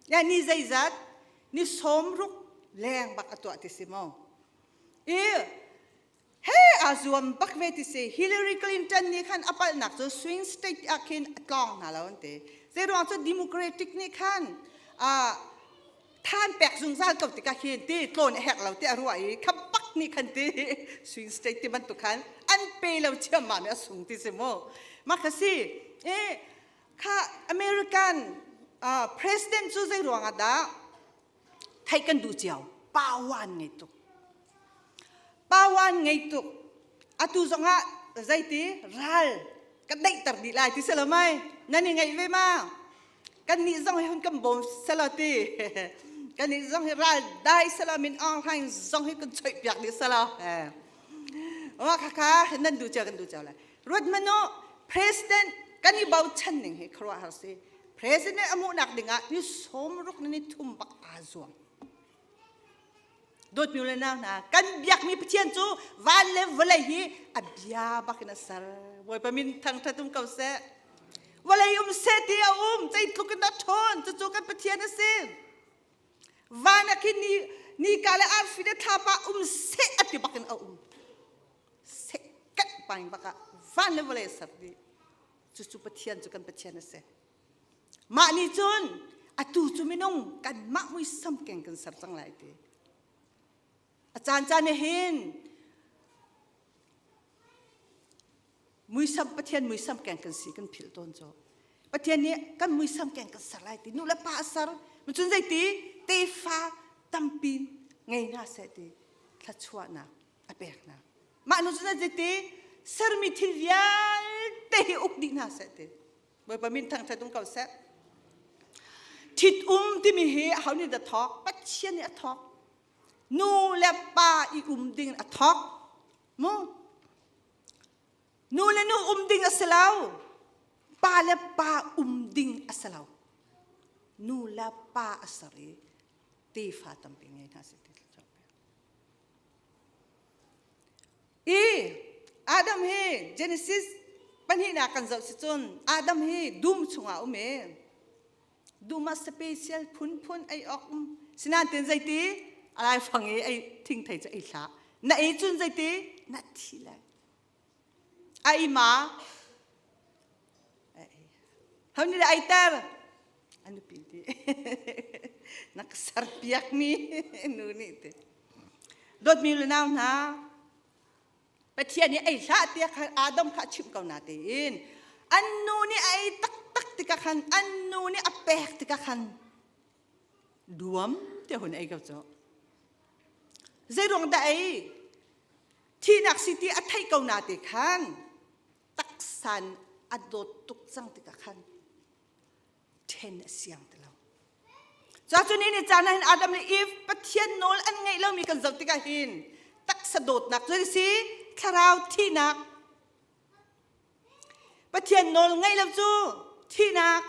Ya ni zeizat ni 60 leng bak a tuah ti si maw? I he a zuam bak ve ti si Hillary Clinton nih khan a palhnak cu swing state ah khin a tlawng hna lo an ti. Zeiruang cu Democratic nih khan than pek zungzal ko tikah hin ti tlawn a herh lo ti a ruah i kha bak nih khan ti swing state ti bantuk khan an pe lo chiammam i a sung ti si mu. Mah kha si i Kha American president cu zei ruang ah dah theih kan duh cio pawan ngei tuk pawan ngei tuk atu zongah zeiti ral kan daihter dih lai ti si lo mai nan i ngaih ve ma kan nih zong hi hun kan bawm selaw ti kan nih zong hi ral dai selaw min Aung Hlaing zong hi kan choih piak dih selaw wa kha kha nan duh cio kan duh cio lai Ruat hmanh u, President kan i bochan ning hi khuaruahhar si. President a hmuhnak dingah ni 63 bak aa zuam. Dawtmi le nau hna, kan biakmi Pathian cu van le vawlei hi a bia bakin a ser. Bawipa min thangṭhat um ko seh. Vawlei um seh ti a um, zeitluk in dah ṭhawn, cucu kan Pathian a si. Van ah khin ni, nika le arfi le thlapa um seh a ti bakin a um. Seh kat paing bakah van le vawlei a ser dih. Cucu Pathian cu kan Pathian a si. Mah nih cun atu cu minung kanmah muisam keng kan ser cang lai ti. A caan caan ah hin muisam Pathian muisam keng kan si kan philh tawn cu. Pathian nih kan muisam keng kan ser lai ti nu le pa a ser. Cun zeiti tefa tampi ngei hna seh ti thluachuahnak a pek hna. Mah nu cun zeiti sermi thil vialte hi uk dih hna seh ti. Bawipa min thangṭhat um ko seh. Ṭhit um timi hi aho nih dah thawk? Pathian nih a thawk. Nu le pa i um ding a thawk. Mu? Nu le nu um ding a si lo. Pa le pa um ding a si lo. Nu le pa a ser i tefa tampi ngei hna seh ti I Adam hi Genesis pahnihnak kan zoh si cun Adam hi dum chungah um e. Dum ah special phunphun ei awk um. Sinain tin zeiti alai fang i ei thingthei cu ei hlah. Na ei cun zeiti na thi lai. Ai ma Ho nih dah ai ter? A nupi ti. Na ka serpiak mi nu nih ti. Dawtmi le nau hna, Pathian nih ei hlah tiah khan Adam kha a chimh ko na tiin an nu nih a ei taktak tikah khan an nu nih a pek tikah khan duam tiah hun ei ko cu. Zeiruang dah ei? Thihnak si ti a theih ko na te khan taksan a dawt tuk cang tikah khan ṭhen a siang ti lo. Cuacun ni caan ah hin Adam le Eve Pathian nawl an ngaih lomi kan zoh tikah hin taksa dawtnak cu si thlarau thihnak Pathian nawl ngaih lo cu thihnak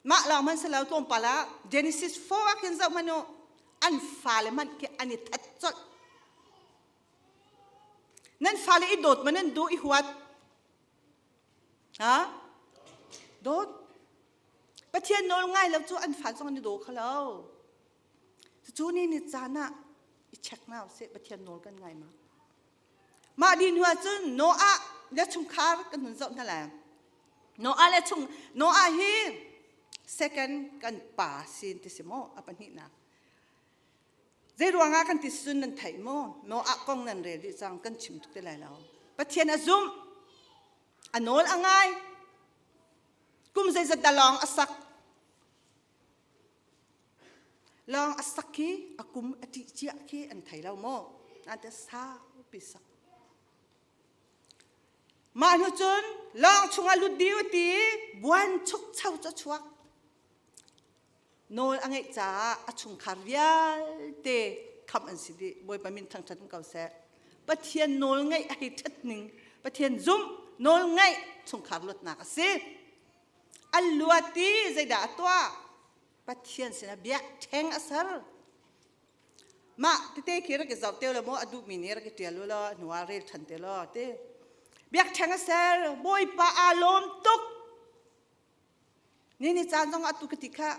mah lawng hmanh si lo tlawmpal ah Genesis 4 ah khin zoh hmanh u an fale hmanh khi an i that colh Nan fale i dawt ma nan duh i huat? Ha? Dawt. Pathian nawl ngai lo cu an fa zong an i daw kho lo. Cu ni ni caan ah i check na usih Pathian nawl kan ngai ma. Mah di hnu ahcun Noah le chungkhar kan hun zoh hna lai. Noah le chung Noah hi second kan pa sin ti si maw a pahnihnak. Zeiruangah kan ti cun nan theih maw? Noah kong nan rel dih cang kan chim tuk te lai lo. Pathian a zumh. A nawl a ngai. Kum zeizat dah lawng a sak. Lawng a sak khi a kum a ṭih cia khi an thei lo maw? An te saupi sak. Mah hnu cun lawng chungah lut dih ti buan chukcho cu a chuak. Nawl a ngeih caah a chungkhar vialte khamh an si dih. Bawipa min thangṭhat ko seh. Pathian nawl ngeih a hei ṭhat ning, Pathian zumh nawl ngeih chungkhar luatnak a si. An luat i zeidah a tuah? Pathian sinah biakṭheng a ser. Mah tete khi rak i zoh te lo maw a duhmi nih rak i ṭial u law hnu ah rel ṭhan te law ti. Biakṭheng a ser. Bawipa aa lawm tuk. Ni ni caan zong atu ka ti kha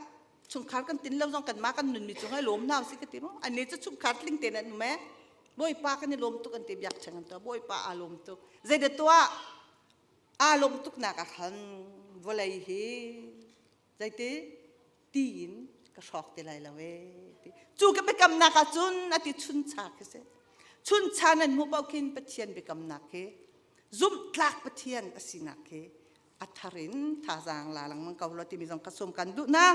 chungkhar kan tin lo zong kanmah kan nunmi cung ai lawm hna usih ka ti mu annih cu chungkhar tling tein an um ee bawipa kan i lawm tuk an ti biakṭheng an tuah bawipa aa lawm tuk zeidah tuah aa lawm tuk nak ah khan vawlei hi zeiti ti in ka hrawk ti lai lo ee ti cu ka biakamnak ah cun a ti chuncha khi si chuncha nan hmuh paoh khin Pathian biakamnak khi zumhtlak Pathian a sinak khi a thar in thazaang la lengmang ko lo timi zong ka sum kan duh na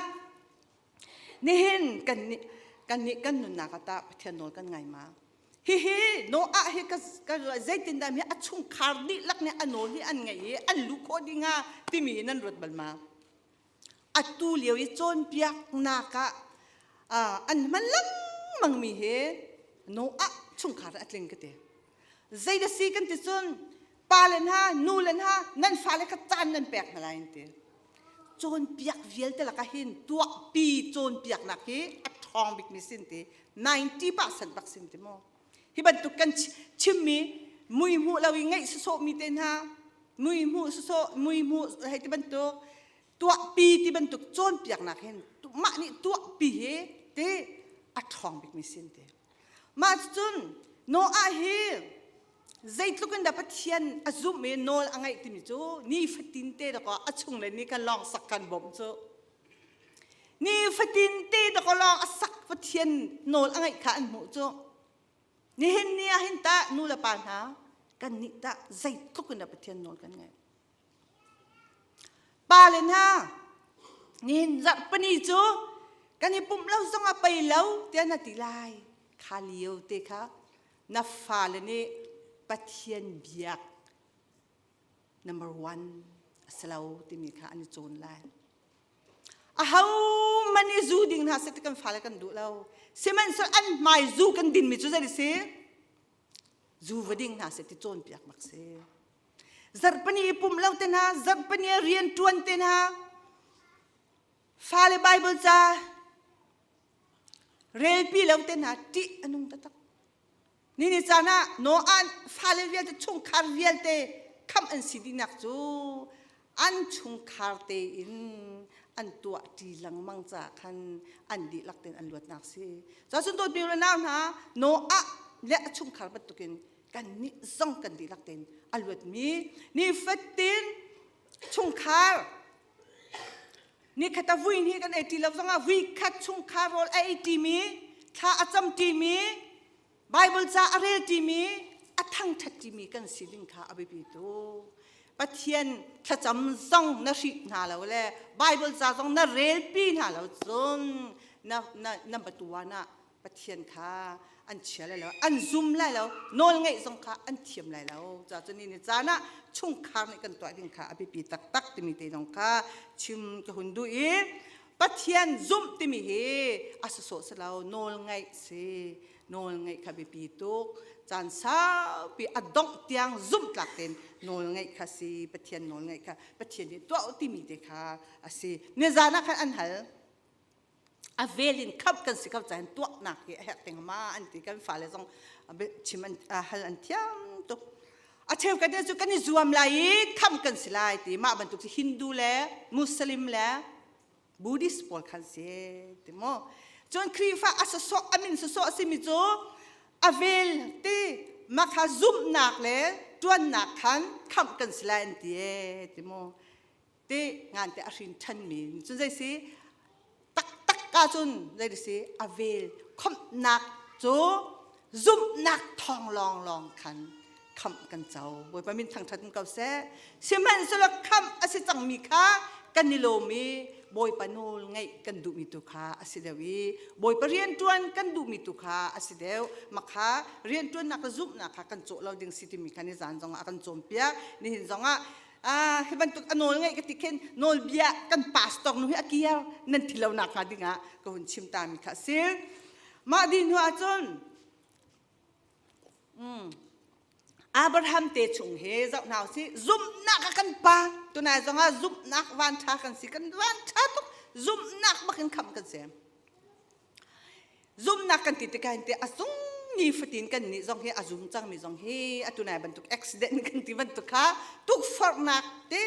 nihin kan nih kan nih kan nunnak ah Pathian nawl kan ngai ma hihi Noah hi ka ka zeitindah mi a chungkhar dihlak nih a nawl hi an ngei i an lu khawh ding ah timi nan ruat bal ma atu lio i cawnpiaknak ah an hman lengmang mi hi Noah chungkhar a tling ka ti zei da si kan ti cun pa le hna nu le hna nan fale kha caan nan pek hna lai an ti cawnpiak vialte lakah hin tuahpi cawnpiaknak hi a ṭhawn. ṭhawng bikmi sin ti 90% bak sin ti mu. Hi bantuk kan chimmi mui hmuh lo i ngeih sawsawhmi te hna mui hmuh sawsawh mui hmuh hei ti bantuk tuahpi ti bantuk cawnpiaknak hin mah nih tuahpi hi ti a ṭhawng bikmi sin ti. Mah cun Noah hi zeitluk in dah Pathian a zumh i nawl a ngaih timi cu nifatin te dakaw a chung le ni kan lawng sak kan bawmh cu. Nifatin te dakaw lawng a sak Pathian nawl a ngaih kha an hmuh cu. Nihin ni ah hin tah nu le pa hna kan nih tah zeitluk in dah Pathian nawl kan ngaih. Pa le hna nihin zarhpini cu kan i pumh lo zong ah pei lo tiah na ti lai. Kha lio te kha na fale nih Pathian biak number one a si lo timi kha an i cawn lai. Aho man i zu ding hna seh ti kan fale kan duh lo. Sihmanhsehlaw an hmai zu kan dinmi cu zei si? Zu va ding hna seh ti cawnpiak bak si. Zarhpini i pumh lo te hna, zarhpini rian ṭuan te hna, fale Bible ca relpi lo te hna ṭih a nung taktak. Ni ni caan ah Noah fale vialte chungkhar vialte khamh an si dihnak cu an chungkhar tein an tuah ṭi lengmang caah khan an dihlak tein an luatnak si. Cun dawtmi le nau hna Noah le a chungkhar bantukin kannih zong kan dihlak tein a luatmi nifatin chungkhar Nikhat a vui hnih kan ei ṭi lo zongah vui khat chungkhar rawl a ei ṭimi, thla a cam ṭimi, Bible ca a rel ṭimi, a thangṭhat ṭimi kan si ding kha a biapi tuk. Pathian thlacam zong na hrih hna lo le Bible ca zong na relpi hna lo cun na na na batuan ah Pathian kha an chia lai lo, an zum lai lo, nawl ngeih zong kha an thiam lai lo. Ca cu ni ni caan ah chungkhar nih kan tuah ding kha a biapi taktak timi te zong kha chim ka hun duh i Pathian zumh timi hi a sawsawh si lo, nawl ngeih si. Nawl ngeih kha biapi tuk. Caan saupi a dongh tiang zumh tlak tein nawl ngeih kha si, Pathian nawl ngeih kha Pathian nih tuah timi te kha a si. Nizan ah khan an hal. A vel in khamh kan si ko cain tuahnak hi a herh ting ma an ti. Kan fale zong chim an hal an thiam tuk. A cheu kan cu kan i zuam lai i khamh kan si lai ti. Mah bantuk cu Hindu le Muslim le Buddhist pawl khan si ti mu. Cun Khrihfa a sawsawh a min sawsawh a simi cu a vel ti makha zumhnak le tuannak khan khamh kan si lai an ti e ti mu. Ti ngan te a hrin ṭhan mi cun zei si taktak ka cun zei si a vel khomhnak cu zumhnak thawng lawng lawng khan khamh kan co. Bawipa min thangṭhat in ko seh. Sihmanhsehlaw khamh a si cangmi kha kan i lawm i Bawipa nawl ngaih kan duhmi tu kha a si deuh i Bawipa rianṭuan kan duhmi tu kha a si deuh. Makha rianṭuannak le zumhnak kha kan cawh lo ding si timi kha nizan zongah a kan cawnpiak. Nihin zongah hi bantuk a nawl ngaih ka ti khin nawlbia kan pastor nu hi a kiar nan thi lo nak hnga dingah ka hun chim ta mi kha a si. Mah dih hnu ahcun Abraham te chung he zoh hna usih. Zumhnak a kan pa tunai zongah zumhnak van ṭha kan si, kan van ṭha tuk. Zumhnak bakin khamh kan si. Zumnak kan ti tikah hin te a sung ni fatin kan nih zong hi a zum cangmi zong hi atu nai bantuk accident kan ti bantuk kha tukforhnak te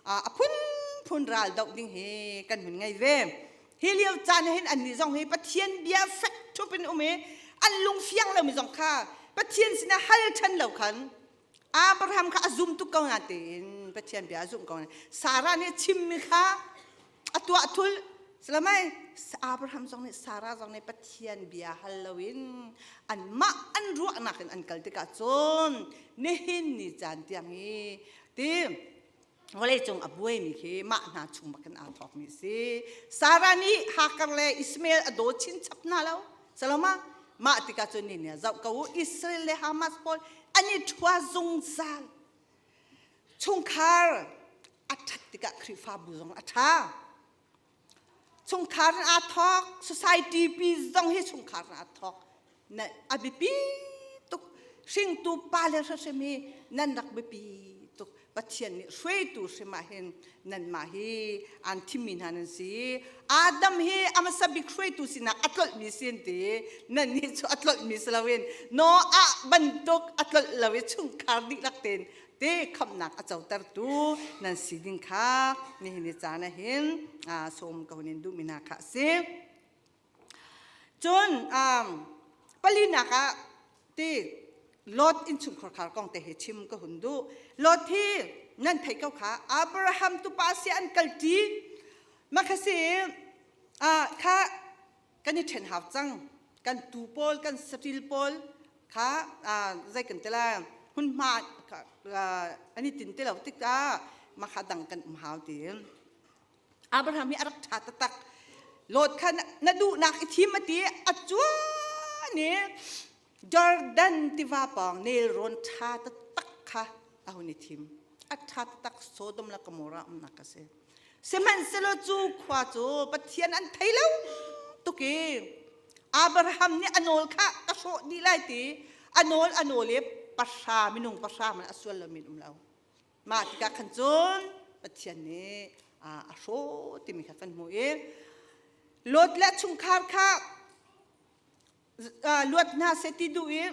a phunphun ral doh ding hi kan hun ngei ve. Hi lio caan hin annih zong hi Pathian bia fek ṭhup in um i an lung fiang lomi zong kha Pathian sinah hal ṭhan lo khan Abraham kha a zum tuk ko na tein Pathian bia a zumh ko na. Sarah nih chimmi kha a tuah thul salamai. Abraham zong nih Sarah zong nih Pathian bia hal loin anmah an ruahnak in an kal tikah cun nihin ni caan tiang hi ti vawleicung a buaimi khi mah hna chung bakin aa thawkmi a si. Sarah nih Hagar le Ishmael a daw chinchap hna lo. Saloma mah tikah cun ni nih zoh ko u, Israel le Hamas pawl an i ṭhua zungzal. Chungkhar a ṭhat tikah Khrihfabu zong a ṭha. Chungkhar in aa thawk, society pi zong hi chungkhar in aa thawk. Na a biapi tuk. Hringtu pa le hrim hi nan rak biapi tuk. Pathian nih hruaitu hrim ah hin nanmah hi aan thimmi hna nan si. Adam hi a hmasa bik hruaitu sinak a tlolhmi si an ti. Nannih cu a tlolhmi si loin Noah bantuk a tlolh lo i chungkhar dihlak tein te khamhnak a cotertu nan si ding kha nihin ni caan ah hin sawm ko nin duhmi hna kha a si. Cun palinak ah ti Lot innchungkhar khar kong te hi chim ka hun duh. Lot hi nan theih ko kha Abraham tupa si an kalṭi. Mah si kha kan i ṭhen hau cang. Kan tu pawl, kan saṭil pawl kha zei kan ti lai hmunhma an i tin ti lo tikah mah kha dang kan um hau ti. Abraham hi a rak ṭha taktak. Lot kha na duhnak i thim a ti a cuan i Jordan tiva pawng nelrawn ṭha taktak kha a hun i thim. A ṭha taktak Sodom le Gomorrah umnak a si. Sihmanhsehlaw cu khua cu Pathian an thei lo tuk i Abraham nih a nawl kha ka hrawh dih lai ti a nawl a nawl i pahra minung pahra man a sual lomi an um lo. Mah tikah khan cun Pathian nih a hrawh timi kha kan hmuh i Lot le chungkhar kha luat hna seh ti duh i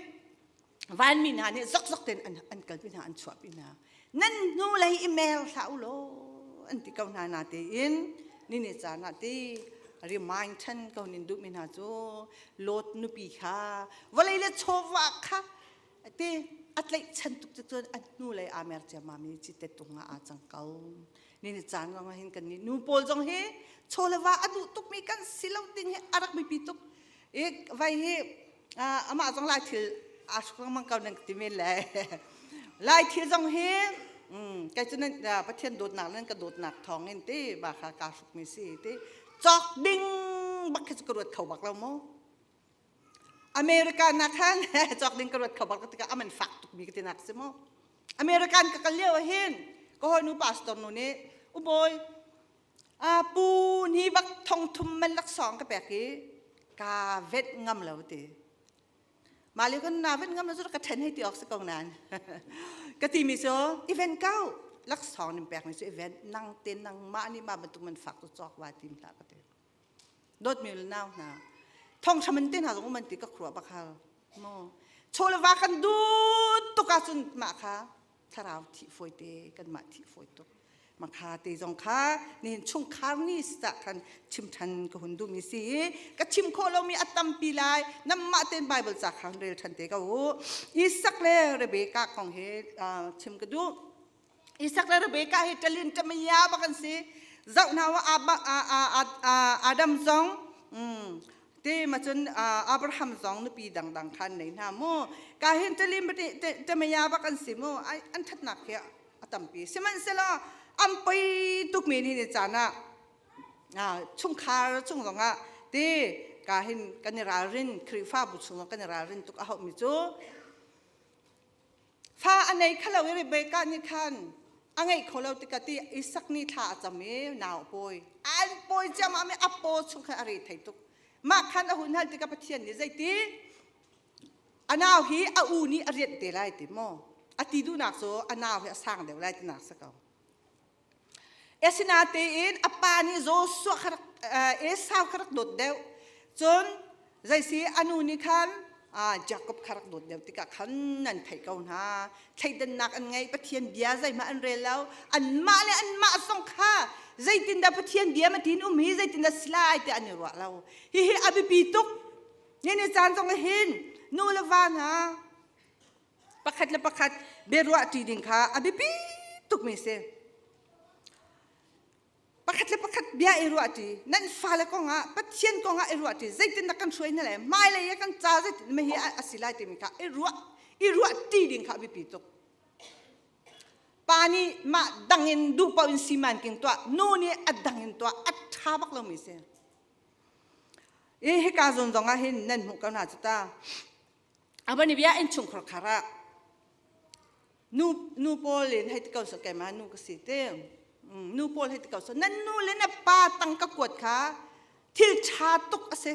vanmi hna nih zokzok tein an kalpi hna an chuahpi hna. Nan hnu lei i mer hlah u law an ti ko hna na tein nini caan ah ti remind ṭhan ko nin duhmi hna cu Lot nupi kha vawlei le chawva kha Ti a tlaihchan tuk cu cun a hnulei aa mer ciammam i cite tung ah aa cang ko. Ni ni caan zong ah hin kan nih nu pawl zong hi chaw le va a duh tukmi kan si lo ding hi a rak biapi tuk. I vai hi amah zong lai thil aa hruk lengmang ko nan ti men le. Lai thil zong hi kei cu nan Pathian dawtnak nan ka dawtnak thawng in ti ba kha kaa hrukmi si ti cawk ding bak khi cu ka ruat kho bak lo mu. America na khan cawk ding ka ruat kho bak tikah a man fak tukmi ka tinak si mu. American ka kal lio hin ka hawinu pastor nu nih ubawi pu ni bak thong thum man laksawng ka pek i ka vet ngam lo ti. Mah lio kan na vet ngam lo cu ka then hei ti awk si ko nan. Ka ti mi cu event kau laksawng nin pek mi cu event nang te nang mah nih mah bantuk man fak cu cawk wa tim hlah ka ti. Dawtmi le nau hna, thonghram in te hna zong um an ti ka khuruah bak hal. Maw chaw le va kan dut tuk ahcun mah kha thlarau thih fawi te kanmah thih fawi tuk. Makha te zong kha nihin chungkhar ni sah khan chim than ka hun duhmi si i ka chim khawh lomi a tampi lai namah ten Bible ca khan rel than te ko u. Isak le Rebekah kong hi chim ka duh. Isak le Rebekah hi ṭalin ṭamaya bak an si. Zoh hna u Adam zong te ma cun Abraham zong nupi dangdang khan nei hna mu. Ka hin ṭalin ṭamaya bak an si mu. An ṭhatnak hi a tampi. Sihmanhsehlaw an poi tukmi ni ni caan ah chungkhar chung zongah te ka hin kan i ralrin Khrihfabu chung kan i ralrin tuk a hauhmi cu Fa a nei kho lo i Rebekah nih khan a ngeih kho lo tikah ti Isak nih thla a cam i nau a pawi. An pawi ciammam i a paw chung khan a re thei tuk. Mah khan a hun hal tikah Pathian nih zeiti a nau hi a u nih a rianh te lai ti maw? A ti duhnak cu a nau hi a sang deuh lai tinak si ko. Asinain a pa nih Joshua kha rak Esau kha rak dawt deuh. Cun zeisi a nu nih khan Jakob kha rak dawt deuh tikah khan nan theih ko hna. Thleidannak an ngei, Pathian bia zeihmah an rel lo. Anmah le anmah zong kha zeitindah Pathian bia matin um hi zeitindah si lai tiah an i ruah lo. Hihi a biapi tuk. Ni caan zong hin nu le va hna pakhat le pakhat biaruahṭi ding kha a biapi tukmi si. Pakhat le pakhat bia i ruahṭi, nan fale kongah, Pathian kongah i ruahṭi, zeitindah kan hruai hna lai, hmailei ah kan ca zeitin hi a si lai timi kha i ruah i ruahṭi ding kha a biapi tuk. Pa nih mah dang in duh paoh in siman king tuah, nu nih a dang in tuah, a ṭha bak lomi si. I hika zawn zong ah hin nan hmuh ko hna cu ta. Abani bia innchungkhar khar ah nu nu pawl in hei ti ko seh keimah nu ka si te nu pawl hei ti ko seh nan nu le na pa tang ka kuat kha thil ṭha tuk a si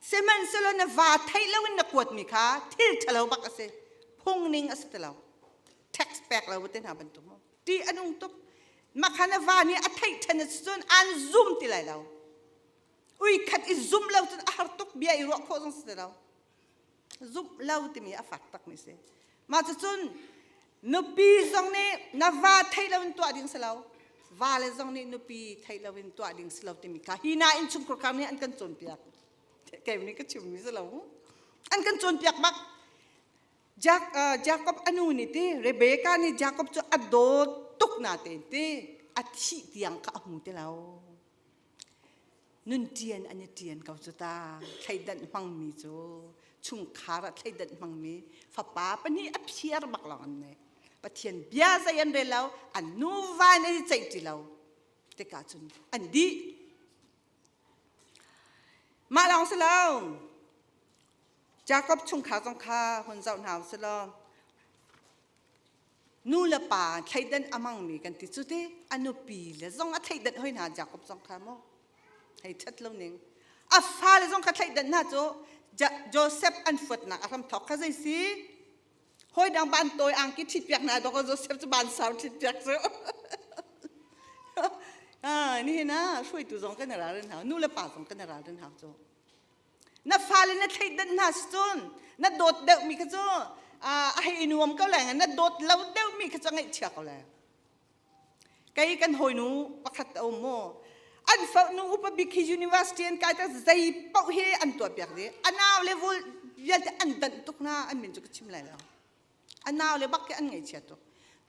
sihmanhsehlaw na va theih loin na kuatmi kha thil ṭhalo bak a si phung ning a si ti lo text. pek lo te hna bantuk mu ti anung tuk makhan a va nih a theih ṭhan cun an zum ti lai lo ui khat i zum lo cun a har tuk bia i ruah khawh zong si lo zumh lo timi a fak tak mi si mah cucun nupi zong nih na va theih lo in tuah ding si lo va le zong nih nupi theih lo in tuah ding si lo timi kha hi na in chungkhur khar nih an kan cawnpiak kei nih ka chim mi si lo an kan cawnpiak bak Jacob anu nih ti Rebecca nih Jacob cu a dawt tuk na te ti a thih tiang kha a hmu ti lo Nun ṭian an i ṭian ko cu ta. Thleidanh hmangmi cu chungkhar ah thleidanh hmangmi fapa pahnih a phiar bak lawng an nei. Pathian bia zei an rel lo, an nuva in an i ceih ti lo. Tikah cun an dih. Mah lawng si lo. Jakob chungkhar zong kha hun zoh hna u sih law Nu le pa thleidan a hmangmi kan ti cu ti a nupi le zong a thleidan hoi hna Jakob zong kha mu hei ṭhat lo ning a fale zong kha thleidan hna cu Joseph an fuatnak a hramthawk kha zei si hawi dang ban tawi angki ṭhit piak hna dawk Joseph cu ban sau ṭhit piak cu nihin ah hruaitu zong kan i ralrin hau nu le pa zong kan i ralrin hau cu Na fale na thleidan hna si cun na dawt deuhmi kha cu a hei i nuam ko lai na dawt lo deuhmi kha cu a ngaihchia ko lai. Kei kan hawinu pakhat a um mu. An nu upa bik hi university an kai tak zei paoh hi an tuah piak dih. A nau le vul vialte an danh tuk hna an min cu ka chim lai lo. A nau le bak khi an ngaihchia tuk.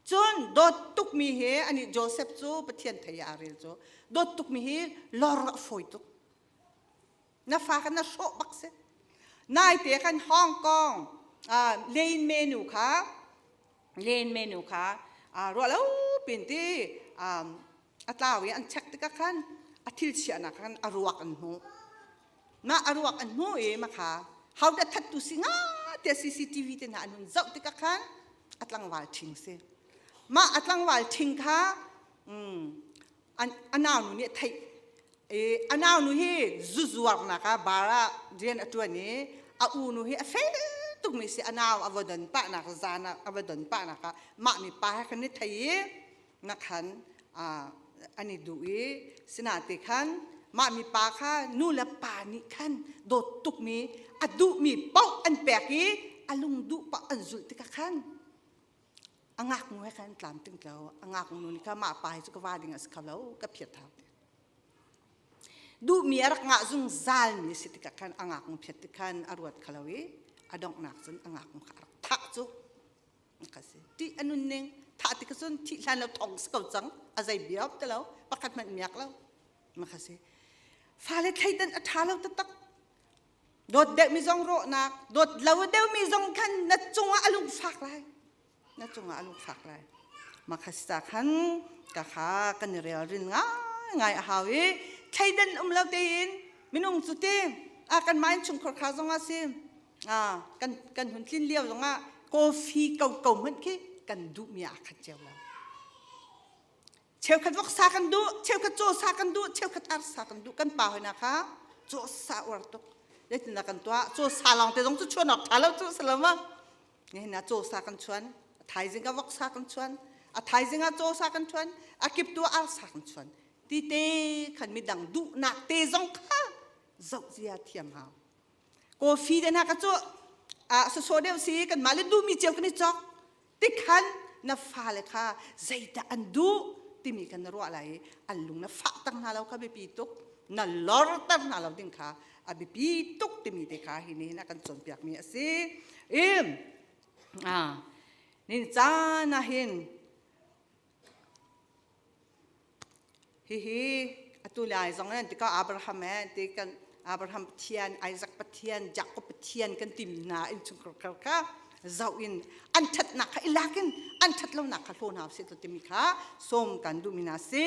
Cun dawt tukmi hi ani Joseph cu Pathian thei ah aa rel cu dawt tukmi hi lor a fawi tuk. Na fa kha na hrawh bak si. Naite khan Hong Kong lane menu kha lane menu kha ruah lo pin ti a tlau i an check tikah khan a thil chiahnak khan a ruak an hmuh. Mah a ruak an hmuh i makha how dah thattu si nga tiah CCTV te hna an hun zoh tikah khan a tlangval ṭhing si. Mah a tlangval ṭhing kha a naunu nih a theih i a naunu hi zu zuarnak ah bar ah rian a ṭuan i a unu hi a fel tukmi si a nau a va don pahnak zan ah a va don pahnak ah mah mipa he khan i thei i na khan an i duh i sinate khan mah mipa kha nu le pa nih khan dawt tukmi a duhmi paoh an pek i a lung duh paoh an zulh tikah khan A ngaknu he khan tlamtling lo. A ngaknu nih kha mah pa hi cu ka va ding a si kho lo, ka phiat hau ti. Duhmi a rak ngah zungzal mi si tikah khan a ngaknu phiat tik khan a ruat kho lo i a donghnak cun a ngaknu kha a rak thah cu ka si. Ṭih a nun ning thah tik cun thih hlan lo thong si ko cang a zei bia ti lo pakhat hmanh miak lo ma kha si. Fale thleidan a ṭha lo taktak. Dawt deuhmi zong rawhnak, dawt lo deuhmi zong khan na cungah a lungfak lai. Na cungah a lungfak lai. Makhasta khan ka kha kan i relrin ngaingai a hau i thleidan um lo tein minung cu ti a kan mah innchungkhar kha zong ah si a kan kan hun tlin lio zong ah coffee ko ko hmanh khi kan duhmi ah khat cio lo. Cheukhat voksa kan duh, cheukhat cawsa kan duh, cheukhat arsa kan duh. Kan pa hoina kha cawsa uar tuk. Zeitindah kan tuah? Cawsa lawng te zong cu chuan awk ṭha lo cu salama. Nihin ah cawsa kan chuan, a thaizing ah voksa kan chuan, a thaizing ah cawsa kan chuan, a kiptu ah arsa kan chuan. Ti te khan midang duhnak te zong kha zoh zia thiam hau. Coffee te hna ka cu a sasaw deuh si kan mah le duhmi cio kan i cawk. Tikhan na fale kha zeidah an duh timi kha na ruah lai i an lung na fahter hna lo kha biapi tuk na lorter hna lo ding kha a biapi tuk timi te kha hi nihin a kan cawnpiakmi a si. I nin caan ah hin Hihi atu lai zong in tikah Abraham he ti kan Abraham Pathian, Isaac Pathian, Jacob Pathian kan timi hna innchungkhar kha zoh in an ṭhatnak kha i lak in an ṭhatlonak kha hlaw hna usih timi kha sawm kan duhmi hna si.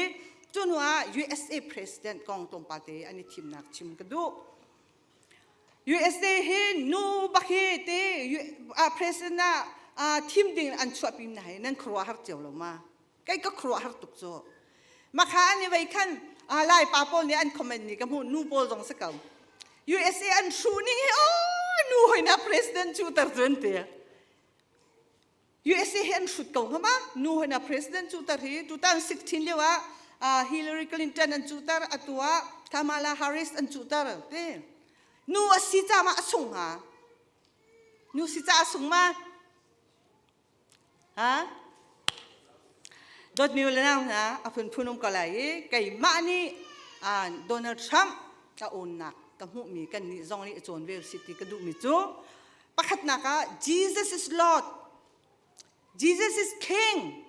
Cu hnu ah USA President kong tlawmpal te an i thimnak chim ka duh. USA hi nu bak hi ti president ah thim ding an chuahpi hna hi nan khuaruahhar cio lo ma? Kei ka khuaruahhar tuk cu. Makha an i vei khan Lai pa pawl nih an comment ni ka hmuh nu pawl zong si ko. USA an hruh ning hi oh nu hoina president cu tar cun ti. USA hi an hrut ko hnga ma? Nu hna president cuter hi 2016 lio ah Hillary Clinton an cuter, atu ah Kamala Harris an cuter te. Nu a si ca ma a sung hnga? Nu si ca a sung ma? Ha? Dawtmi le nau hna a phunphun um ko lai i keimah nih Donald Trump ka awnnak ka hmuhmi kan nih zong nih a cawn ve si ti ka duhmi cu pakhatnak ah Jesus is Lord Jesus is King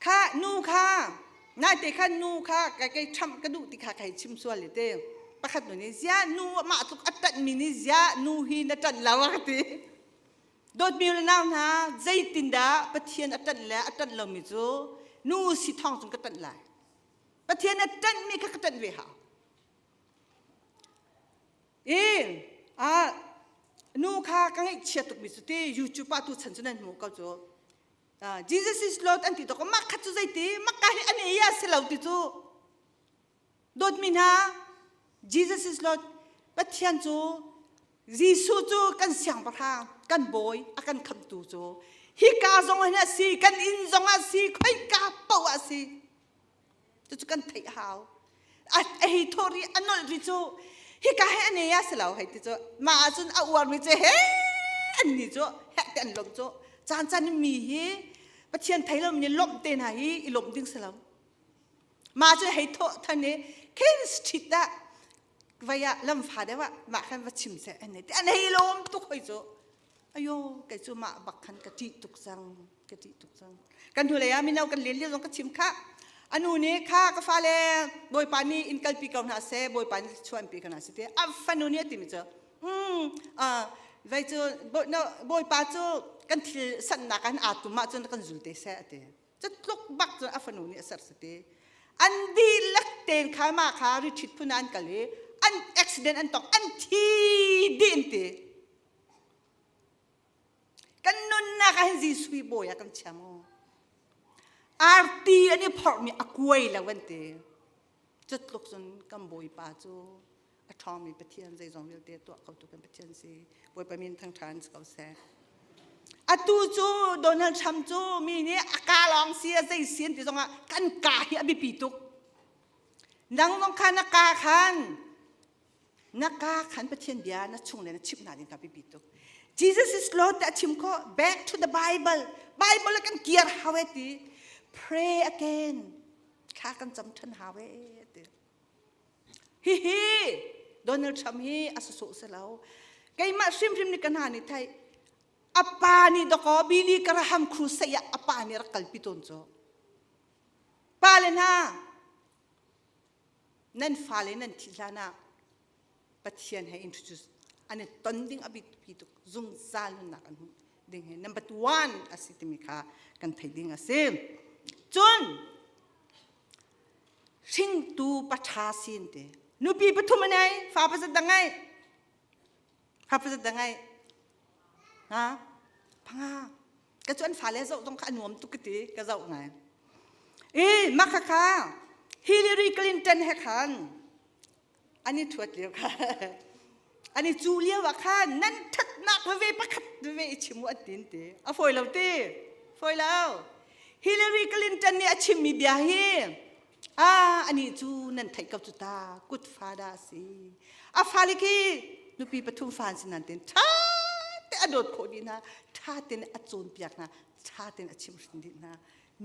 kha nu kha naite khan nu kha kai kai Trump ka duh ti kha kai chim sual le te pakhat nu nih zia nu mah tluk a ṭanh mi nih zia nu hi na ṭanh lo a ka ti Dawtmi le nau hna, zeitindah Pathian a ṭanh le a ṭanh lomi cu nu si thawng cun ka ṭanh lai. Pathian a ṭanhmi kha ka ṭanh ve hau. I ah nu kha ka ngaihchia tukmi cu ti YouTube ah tu chan cu nan hmuh ko cu. Jesus is Lord an ti tuk mah khat cu zeiti maka hi an ei a si lo ti cu Dawtmi hna, Jesus is Lord. Pathian cu Jesuh cu kan siangpahrang, kan bawi, a kan khamhtu cu hika zong hin a si, kan inn zong ah si, khoika paoh ah si. Cucu kan theih hau. A hei thawh ri, a nolh ri cu hika he an ei a si lo hei ti cu. Mah ahcun a uarmi cu he an ni cu heh te an lawmh cu. Caan caan in mi hi Pathian thei lo mi lawmh te hna hi i lawmh ding si lo. Mah cu hei thawh than i King Street ah vai ah lamfa deuh ah mah khan va chim seh an ti an hei lawm tuk hoi cu ayo kei cu mah bak khan ka ṭih tuk cang ka ṭih tuk cang kan hnulei ah mino kan len lio zong ka chim kha anu nih kha ka fale bawipa nih in kalpi ko hna seh bawipa nih chuanpi ko hna seh ti a fanu nih a timi cu vai cu bawipa cu kan thil sannak an aa tum ahcun kan zul te seh a ti Cutluk bak cun a fanu nih a ser si ti. An dihlak tein kha mah kha retreat phun ah an kal i an accident an tong an thi dih an ti. Kan nunnak ah hin Jesuh hi bawi ah kan chia maw? Arti an i phorhmi a kuai lo an ti. Cutluk cun kan Bawipa cu a ṭhawngmi Pathian zeizong vialte tuah khotu kan Pathian si. Bawipa min thangṭha in si ko seh. Atu cu Donald Trump cu mi nih a ka lawng si a zei si an ti zongah kan ka hi a biapi tuk. Nang zong kha na ka khan na ka khan Pathian bia na chung le na chimh hna ding kha biapi tuk. Jesus is Lord ti a chim khawh. Back to the Bible. Bible kan kiar hau e ti. Pray again. Thla kan cam ṭhan hau e ti. Hihi Donald Trump hi a sawsawh si lo. Keimah hrimhrim nih ka hna nih thei a pa nih dakaw Billy Graham crusade ah a pa nih rak kalpi tawn cu. Pa le hna nan fale nan thih hlan ah Pathian he introduce an i ton ding a biapi tuk zungzal nunnak an hmuh ding hi number one a si timi kha kan theih ding a si. Cun hringtu paṭha sin ti nupi pathum a nei fa pasat da ngai fa pasat da ngai ha panga ka cu an fale zoh zong kha a nuam tuk ka ti ka zoh ngai i mah kha kha Hillary Clinton he khan an i thuat lio kha an i cu lio ah khan nan thatnak veve pakhat veve i chim u an tin ti a fawi lo ti fawi lo Hillary Clinton nih a chimmi bia hi ah ani cu nan theih ko cu ta kut fa dah si a fale khi nupi pathum fa an si nan tin tha te a dawt khawh dih hna tha ten a cawnpiak hna tha ten a chimhrin dih hna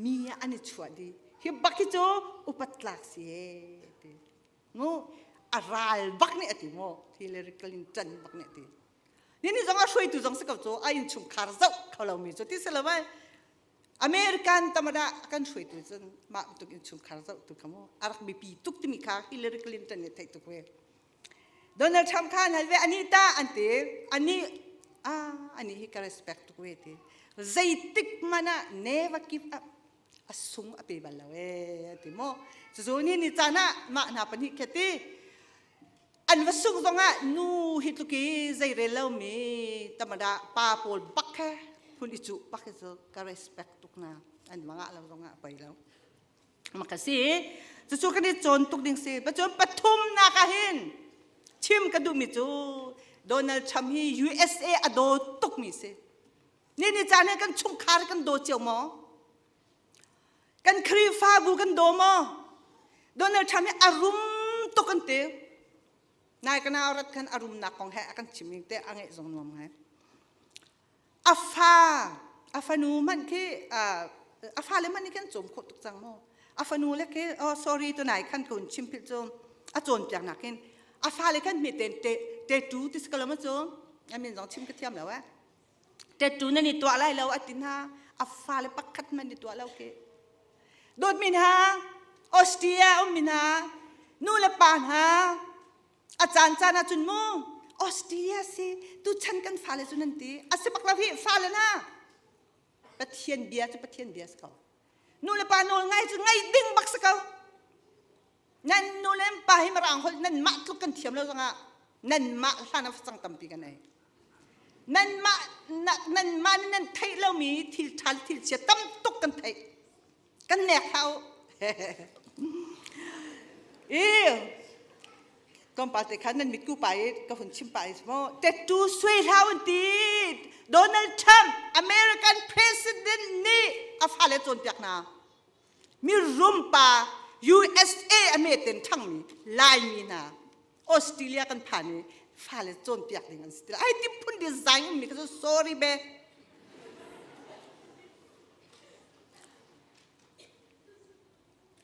mi ah an i chuah dih hi bak hi cu upat tlak si e ti mu a ral bak nih a ti mu Hillary Clinton bak nih a ti ni ni zong a hruaitu zong si ko cu a innchungkhar zoh kho lomi cu ti si lo mai American tamada kan hruaitu cun mah bantuk innchungkhar zoh tu kha mu a rak biapi tuk timi kha Hillary Clinton nih theih tuk ve Donald Trump kha an hal ve ani ta an ti ani ah ani hi ka respect tuk ve ti zeitik man ah never give up a sung a pe bal lo ee a ti mu cucu ni ni caan ah mah hna pahnih khi ti an va sung zong ah nu hi tluk i zeirel lomi tamada pa pawl bak he phun i cuh bak hi cu ka respect tuk na an va ngah lo zong ah poi lo maka si cucu kan i cawn tuk ding si pacun pathum nak ah hin chim ka duhmi cu Donald Trump hi USA a daw tukmi si. Ni ni caan he kan chungkhar kan daw cio maw? Kan Khrihfabu kan daw maw? Donald Trump hi a rum tuk an ti. Nai ka nau rat khan a rumnak kong he a kan chim ning te a ngeih zong nuam ngai. A fa, a fanu hmanh khi a fale hmanh nih khan cawm khawh tuk cang maw? A fanu le khi oh sorry tunai khan kun chim philh cu a cawnpiak nakin a fale khan hme ten te te tu ti si ko lo ma cu a min zong chim ka thiam lo eh. Tattoo nan i tuah lai lo a ti hna. A fale pakhat hmanh i tuah lo khi. Dawtmi hna, Austria ummi hna, nu le pa hna, a caan caan ahcun mu, Austria si, tuchan kan fale cu nan ti. A si bak lo hi, fale hna. Pathian bia cu Pathian bia si ko. Nu le pa nawl ngai cu ngaih ding bak si ko. Nan nu le pa hi mirang holh nan mah tluk kan thiam lo zongah nan mah hlan ah facang tampi kan ei. Nanmah nanmah nih nan theih lomi thil ṭha le thil chia tam tuk kan theih. Kan nek hlah u. I tlawmpal te khan nan mitku pa i ka hun chim pa i maw tattoo suai hlah un ti Donald Trump American president nih a fale cawnpiak hna. Mi rum pa USA a meten ṭhangmi Laimi hna Australia kan phan i fale cawnpiak ding an si ti ai ti phun design ummi ka cu sorry be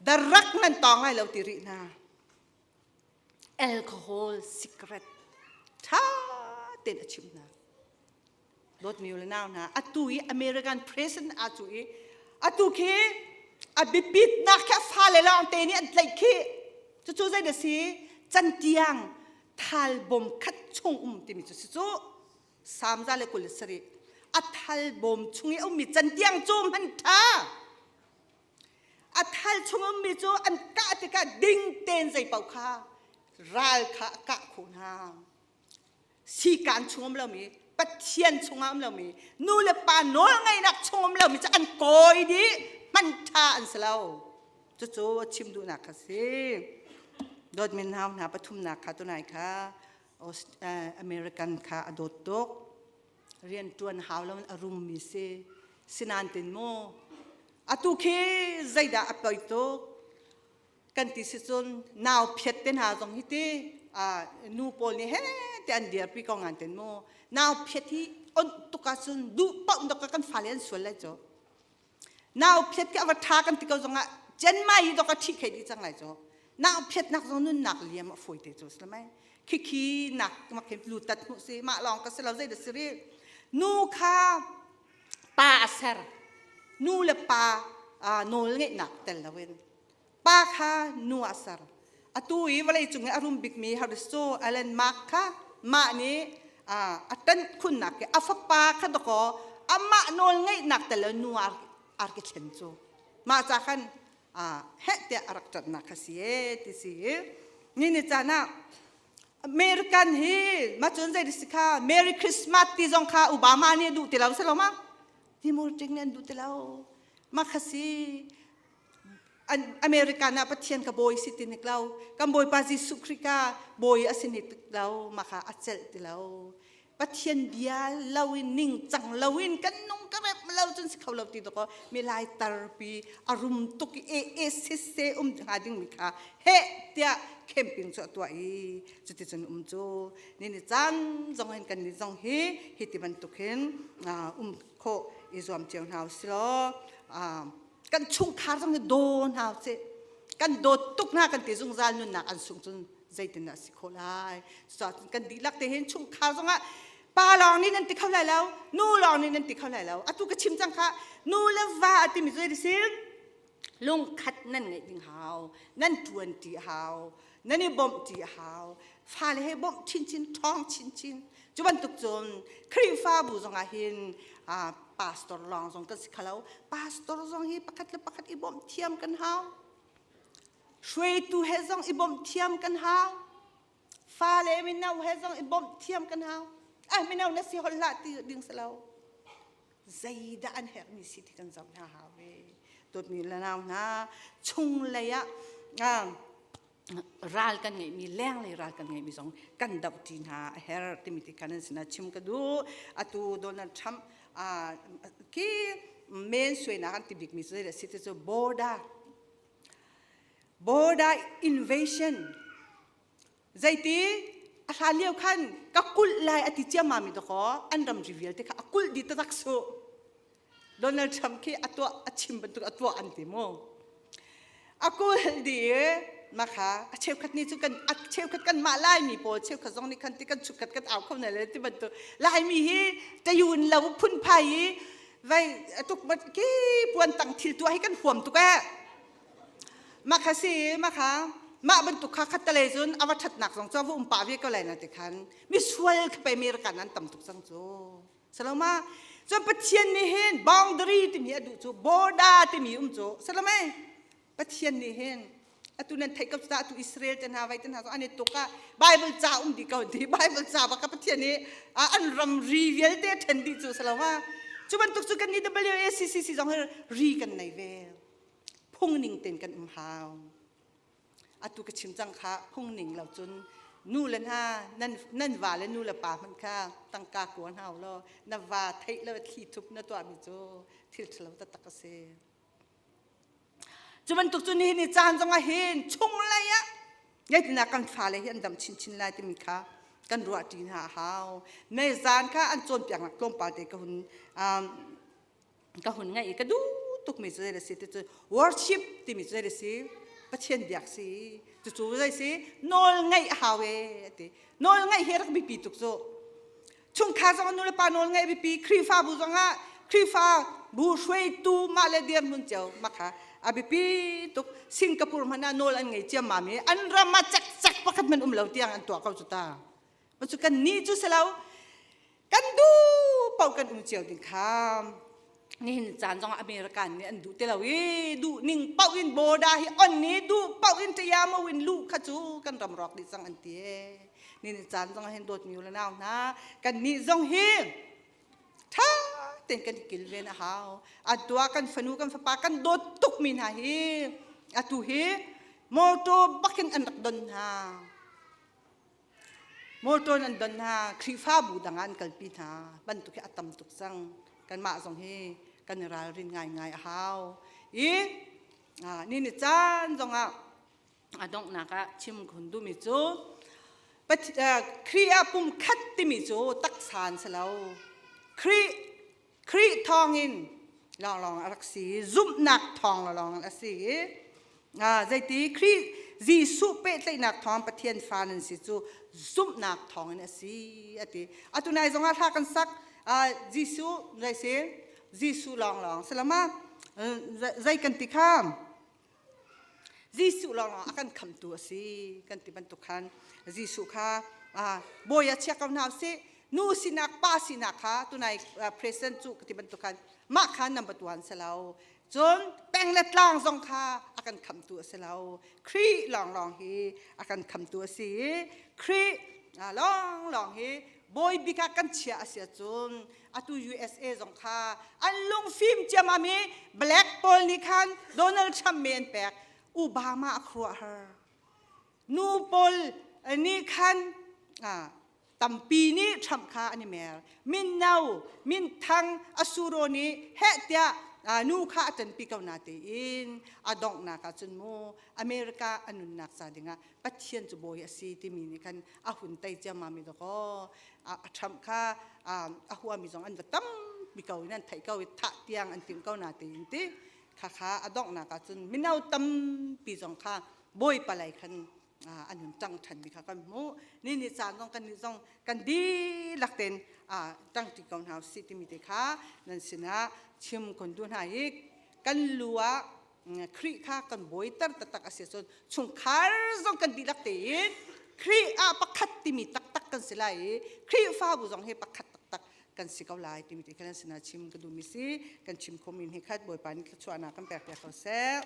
darak nan tawng lai lo ti rih hna alcohol cigarette tha ten a chim hna dawtmi le nau hna atu i American president a cu i atu khi a biapitnak khi a fale lawng te nih an tlaih khi cucu zei da si cantiang thal bawm khat chung um timi cu si cu samza le 27 a thal bawm chung i a ummi cantiang cu hman ṭha a thal chung ummi cu an kah tikah ding tein zei paoh kha ral kha a kah khawh hna sikaan chung um lomi Pathian chungah um lomi nu le pa nawl ngeihnak chung um lomi cu an kawi dih hman ṭha an si lo cucu a chim duhnak kha si dawtmi nau hna pathumnak kha tunai kha American kha a dawt tuk rian ṭuan hau lo in a rummi si sinan tin mu atu khi zeidah a poi tuk Kan ti si cun nau phiat te hna zong hi ti nu pawl nih he te an dirpi ko ngan ten mu nau phiat hi on tuk ahcun duh paoh dok kan fale an sual lai cu nau phiat ke ava tha kan ti ko zongah chen mai hi dok a thi khei dih cang lai cu nau phiat nak zong nunnak liam a fawi te cu slamai khikhi nak mak hin lu tat hmu si mah lawng ka si lo zei da si ri nu kha pa a ser nu le pa nawl ngeihnak tel loin Pa kha nu ah ser. Atu i vawleicung i a rum bikmi Haristo Alan Mark kha mah nih a ṭanh khunnak i a fapa kha dakaw amah nawl ngeihnak tel lo nu ah ar ki thlen cu. Mah ca khan heh tiah a rak ṭanhnak kha si e ti si i ni ni caan ah American hi mah cun zei si kha Merry Christmas ti zong kha Obama nih a duh ti lo si lo ma? Timur Ting nih an duh ti lo. Mah kha si American ah Pathian ka bawi si ti nik lo kan Bawipa Jesuh Khrih ka bawi a si ni tik lo mah kha a celh ti lo Pathian bia lo in ningcang lo in kan nung ka rep lo cun si kho lo ti dawkaw mi lai tarpi a rum tuk i e e se se um hnga ding mi kha heh tiah camping cu a tuah i cuticun um cu ni ni caan zong hin kan ni zong hi hi ti bantuk hin um khawh i zuam cio hna usilaw kan chungkhar zong hi daw hna usih kan dawt tuk hna kan ti zungzal nunnak an sung cun zeitin dah si khawh lai cucaah kan dihlak te hin chungkhar zongah pa lawng nih nan ti kho lai lo nu lawng nih nan ti kho lai lo atu ka chim cang kha nu le va a timi cu si lungkhat nan ngeih ding hau nan ṭuan ṭi hau nan i bawmh ṭi hau fale he bawmh chinchin ṭhawng chinchin Cu bantuk cun Khrihfabu zongah hin pastor lawng zong kan si khalo. Pastor zong hi pakhat le pakhat i bawmh thiam kan hau. Hruaitu he zong i bawmh thiam kan hau. Fale mino he zong i bawmh thiam kan hau. Ah mino na si hol hlah ti ding si lo. Zeidah an herhmi si ti kan zoh hna hau ve. Dawtmi le nau hna chung lei ah. Ral kan ngeihmi lenglei ral kan ngeihmi zong kan doh ṭi hna a herh timi ti khan an sinah chim ka duh. Atu Donald Trump khi men suainak an ti bikmi cu zei a si ti cu border border invasion zeiti a hlan lio khan ka kulh lai a ti ciammam mi dakaw an ramri vialte kha a kulh dih taktak su. Donald Trump khi a tuah a chim bantuk a tuah an ti mu. A kulh dih i makha a cheukhat nih cu kan a cheukhat kan mah Laimi pawl cheukhat zong nih khan ti kan chukhat kan au kho ne le ti bantuk Laimi hi tayun lo phunphai i vai tuk ki puan tang thil tuah hi kan huam tuk eh. Makha si makha mah bantuk kha khat tale cun a va ṭhatnak zong cu a va um pah ve ko lai na ti khan misual kha pe American an tam tuk cang cu. Saloma cun Pathian nih hin boundary timi a duh cu border timi um cu salome Pathian nih hin atu nan theih ko cu atu Israel te hna vai te hna an i tuk ah Bible ca um dih ko ti Bible ca bak Pathian nih an ram ri vialte ṭhen dih cu saloma cu bantuk cu kan nih WACCC zong hi ri kan nei ve. Phung ning ten kan um hau. Atu ka chim cang kha phung ning lo cun nu le hna nan nan va le nu le pa hmanh kha tangka kua hna law na va theih lo thli thup na tuahmi cu thil ṭhalo taktak a si. Cu bantuk cu nihin ni caan zongah hin chunglei ah zeitindah kan fale hi an dam chinchin lai timi kha kan ruah ṭi hna a hau. Mei zan kha an cawnpiaknak tlawmpal te ka hun ka hun ngaih i ka duh tukmi cu zei a si ti cu worship timi cu zei a si Pathian biak si cucu zei si nawl ngaih a hau e ti nawl ngaih hi rak biapi tuk cu chungkhar zong nu le pa nawl ngaih biapi Khrihfabu zong ah Khrihfa bu hruaitu mah le dirhmun cio makha a biapi tuk Singapore hmanh ah nawl an ngei ciammam i an ram ah cekcek pakhat hmanh um lo tiang an tuah ko cu ta cu kan ni cu si lo kan duh paoh kan um cio ding kha nihin caan zong American nih an duh ti lo i duh ning paoh in border hi on ni duh paoh in ṭiamo in luh kha cu kan ram rawk dih cang an ti nihin caan zong hin dawt mi le nau hna kan nih zong hi ṭha tein kan kilven a hau atu ah kan fanu kan fapa kan dawt tuk mi hna hi atu hi motor bakin an rak don hna Motor an don hna, Khrihfabu dang ah an kalpi hna bantuk hi a tam tuk cang. Kanmah zong hi kan i ralrin ngaingai a hau. I ni ni caan zongah a donghnak ah chim khun duhmi cu Khrih ah pum khat timi cu taksa an si lo. Khrih Khrih thawngin lawnglawng a rak si zumhnak thawng lawnglawng a si i zeiti Khrih Jesuh pehtlaihnak thawng Pathian fa nan si cu zumhnak thawngin a si a ti. Atu nai zongah hla kan sak Jesuh zei si Jesuh lawnglawng salama zei kan ti kha Jesuh lawnglawng a kan khamtu a si kan ti bantuk khan Jesuh kha bawi ah chia ko hna usih nu sinak pa sinak kha tunai president cu ka ti bantuk khan mah kha number one si lo cun peng le tlang zong kha a kan khamtu a si lo Khrih lawnglawng hi a kan khamtu a si i Khrih lawnglawng hi bawi bik ah kan chia a si ahcun atu USA zong kha an lungfim ciamam i black pawl nih khan Donald Trump me an pek Obama a khuaruahhar nu pawl nih khan tampi nih Trump kha an i mer minno minthang asuro nih heh tiah nu kha a ṭanpi ko na tein a donghnak ah cun mu America a nunnak ca dingah Pathian cu bawi a si timi nih khan a hun tei ciammam i dawkaw a Trump kha a huami zong an va tampi ko in an theih ko i thah tiang an timh ko na tiin ti khakha a donghnak ah cun mino tampi zong kha bawipa lei khan an hun ṭang ṭhanmi kha kan hmuh ni ni caan zong kan nih zong kan dihlak tein ṭangṭi ko hna usih timi te kha nan sinah chim kun duh hna i kan lu ah Khrih kha kan bawiter taktak a si cun chungkhar zong kan dihlak tein Khrih ah pakhat timi taktak kan si lai i Khrihfabu zong hi pakhat taktak kan si ko lai timi te khan sinah chim ka duhmi si kan chim khomi hi khat Bawipa nih thluachuahnak kan pek piak ko seh.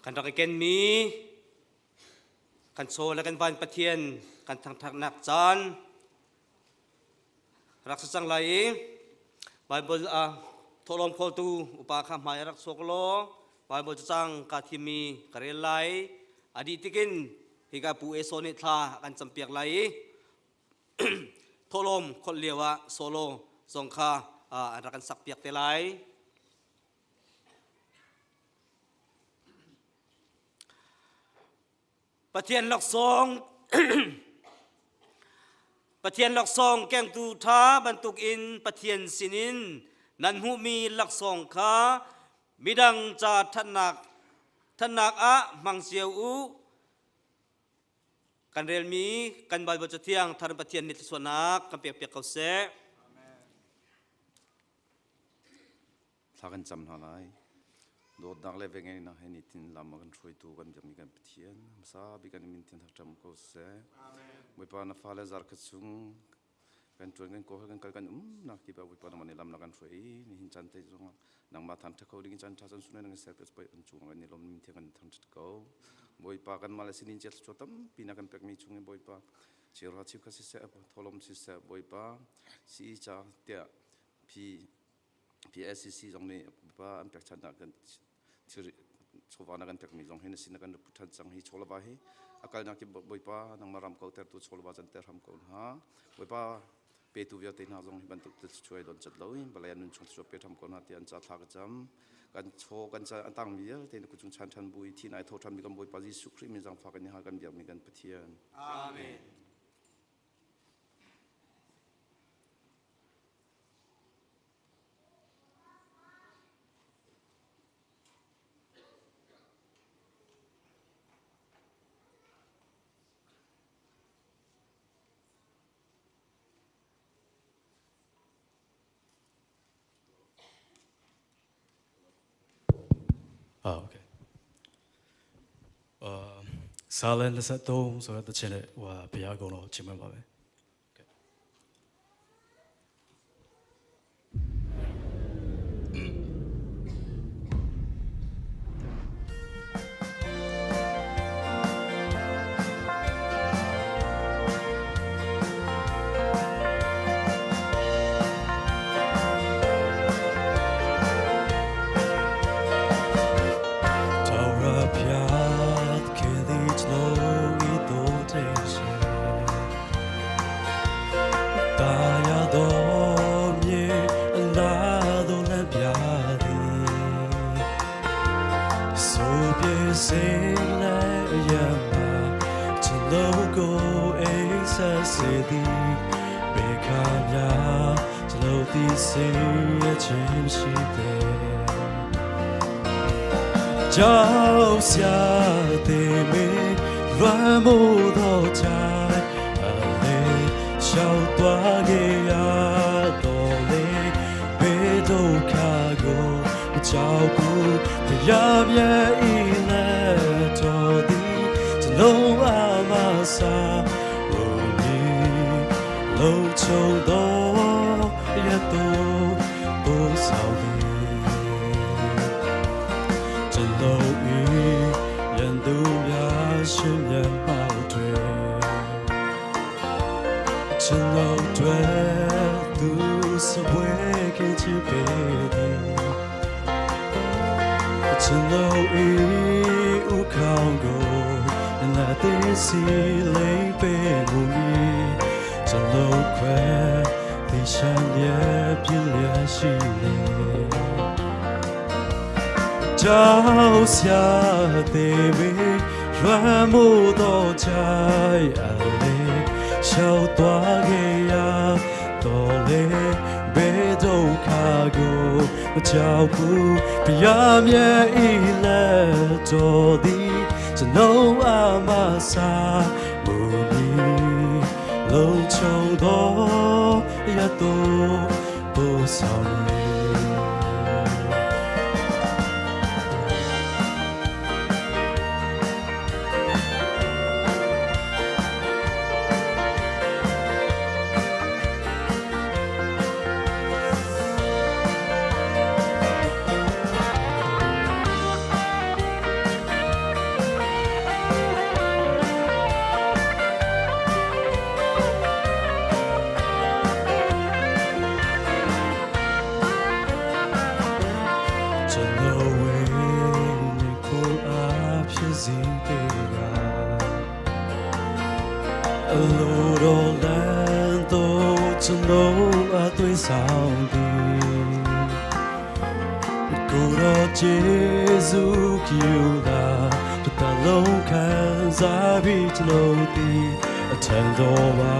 Kan rak i kenmi kan chaw le kan van Pathian kan thangthatnak caan rak si cang lai i Bible ah thawhlawm khawltu upa kha hmai rak chuak law Bible cacang ka thimmi ka rel lai. A dih tikin hika Pu Eso nih thla kan campiak lai i thawhlawm kholh lio ah solo zong kha an rak kan sakpiak te lai. Pathian laksawng Pathian laksawng kengtu ṭha bantukin Pathian sinin nan hmuhmi laksawng kha midang ca ṭhatnak ṭhatnak ah hmang cio u. Kan relmi kan Baibal Cathiang thar Pathian nih thluachuahnak kan pekpiak ko seh. Thla kan cam hna lai. Dawtnak le vengeinak he nitin lam a kan hruaitu kan biakmi kan Pathian hmasa bik kan min thian thangṭhat ko seh. Bawipa na fale zarkhat chung kan ṭuan kan kawl kan kal kan umnak kip ah Bawipa nangmah nih lam na kan hruai i nihin caan te zongah nangmah thangṭhat kho ding caan ṭha caan sung nan ser pek an cung kan i lawm min thiang kan thangṭhat ko. Bawipa kanmah le sinin cia thluachuah tampi na kan pekmi chung in Bawipa cheuhra cheukhat siseh tholom siseh Bawipa si ca tiah phi PSCC zong nih pa an pekchanhnak kan thil chawva na kan pekmi zong hi na sin na kan put ṭhan cang hi chawlava hi a kalnak ki Bawipa nangmah ram ko tertu chawlava can ter hram ko hna Bawipa petu vialte hna zong hi bantuk chuai don cat lo in balai an nun chung chuak pe tham ko hna ti an ca thla ka cam kan chaw kan ca an tang vialte na kuchung chan than bui thi nai tho than mi kan Bawipa Jesuh Khrih min zangfa kan ni ha kan biak mi kan Pathian. Amen. Ah, okay. စာလ23ဆိုတဲ့တခြင်းနဲ့ဟိုဘုရားကုံတော်ချိန်မှပါပဲ ကြောက်စရာတဲ့မေလွမ်းမို့တော့ကြအလေးရှောက်သွားခဲ့ရတော့လေဘေးဒုက္ခကိုမကြောက်ဘူးတရားမြတ်ဤလက်တော်သည်ကျွန်တော်အမဆာဘုရားလုံးချုံတော့ရတော့ပို့ဆောင်သည်ကျွန်တော်ဤရန်သူများရှင်ပြန်ပေါတွေကျွန်တော်တွေသူစပွဲကချစ်ပေသည်ကျွန်တော်ဤဥခေါင်ကိုလက်သေးစီလေးပေမူမီကျွန်တော်ခွဲသိချမ်းရဲ့ပြည့်လျက်ရှိလေကြောက်စရာသေးပေလွမ်းမို့တော့ကြရလေရှောက်သွားခဲ့ရတော့လေဘေးဒုက္ခကိုမကြောက်ဘူးဘုရားမြတ်ဤလက်တော်သည်ကျွန်တော်အမဆာမူမီလုံးချုံတော့ရတော့ပို့ဆောင်နေ ကျွန်တော်ဝေနေကိုအဖြစ်စီပေးပါအလိုတော်လမ်းတော့ကျွန်တော်အသွေးဆောင်သည်ကိုတော်ဂျေဇုကီလာတတလုံးခံစားပြီးကျွန်တော်သည်အထံတော်ပါ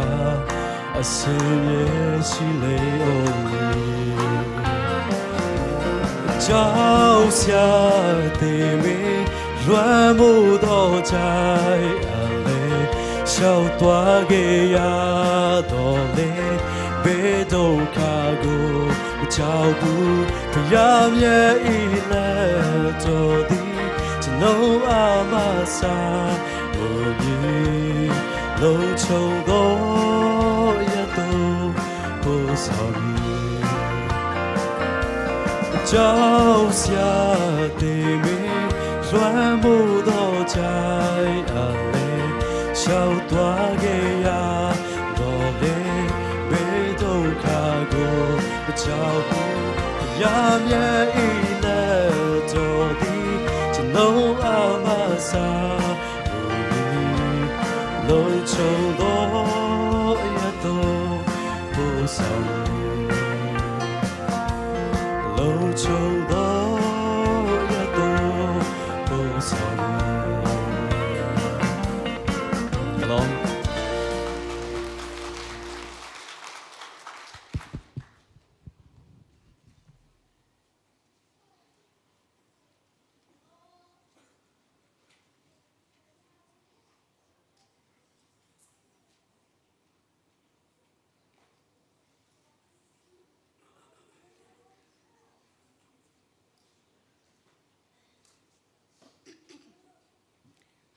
အစင်ရဲ့ရှိလေအောင်မည် ကြောက်စရာတဲ့မလွမ်းမှုတော့ကြိုင်အလေရှောက်သွားခဲ့ရတော့လေဘေးဒုက္ခကိုမကြောက်ဘူးတရားမြဲဤလက်တော်သည်ကျွန်တော်အမဆာမူပြီးလုံးချုံတော့ရတော့ပို့ဆောင်မည် ကြောက်စရာတဲ့မလွမ်းမှုတော့ကြိုင်အလေရှောက်သွားခဲ့ရတော့လေဘေးဒုက္ခကိုမကြောက်ဘူးရမြဲဤလက်တော်သည်ကျွန်တော်အမဆာမူပြီးလုံးချုံတော့ရတော့ပို့ဆောင်မည် လုံးချုံတော့ရတော့ပို့ဆောင်မည်ကလုံး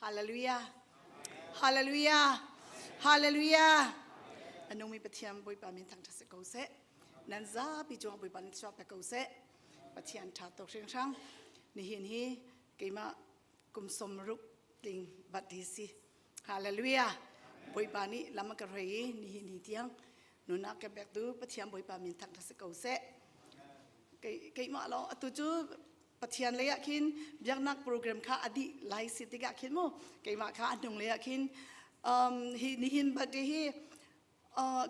Hallelujah. Hallelujah. Hallelujah. Anung mi Pathian Bawipa min thangṭhat si ko seh. Nan zapi cungah Bawipa nih chuak pe ko seh. Pathian ṭha tuk hringhran. Nihin hi keimah kum 60 tling bat hi si. Hallelujah. Bawipa nih lam a ka hruai i nihin hi tiang nunak ka pektu Pathian Bawipa min thangṭhat si ko seh. Keimah lawng atu cu Pathian lei ah khin biaknak program kha a dih lai si tikah khin mu keimah kha a hnung lei ah khin hi nihin birthday hi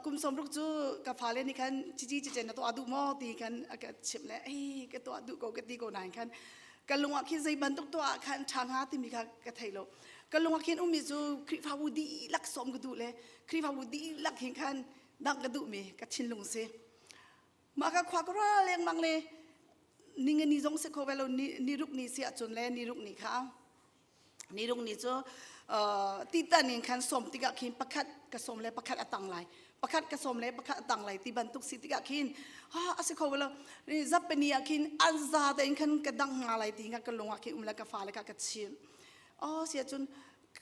kum 60 cu ka fale nih khan cici cicen na tuah duh maw ti khan a ka chimh le ei ka tuah duh ko ka ti ko nain khan ka lung ah khin zei bantuk tuah ah khan ṭha hnga timi kha ka thei lo. Ka lung ah khin ummi cu Khrihfabu dihlak sawm ka duh le Khrihfabu dihlak hin khan dangh ka duhmi ka thinlung si. Mah ka khua ka ra lengmang le ningani zong si kho ve lo, ni ruk ni si ahcun le ni ruk ni kha ni ruk ni cu titan in khan sawm tikah khin pakhat ka sawm le pakhat a tang lai, pakhat ka sawm le pakhat a tang lai ti bantuk si tikah khin ha a si kho ve lo. Zappani ah khin an za tein khan ka dang nga lai ti ka lung ah khin um le ka fale kha ka chim. Oh si ahcun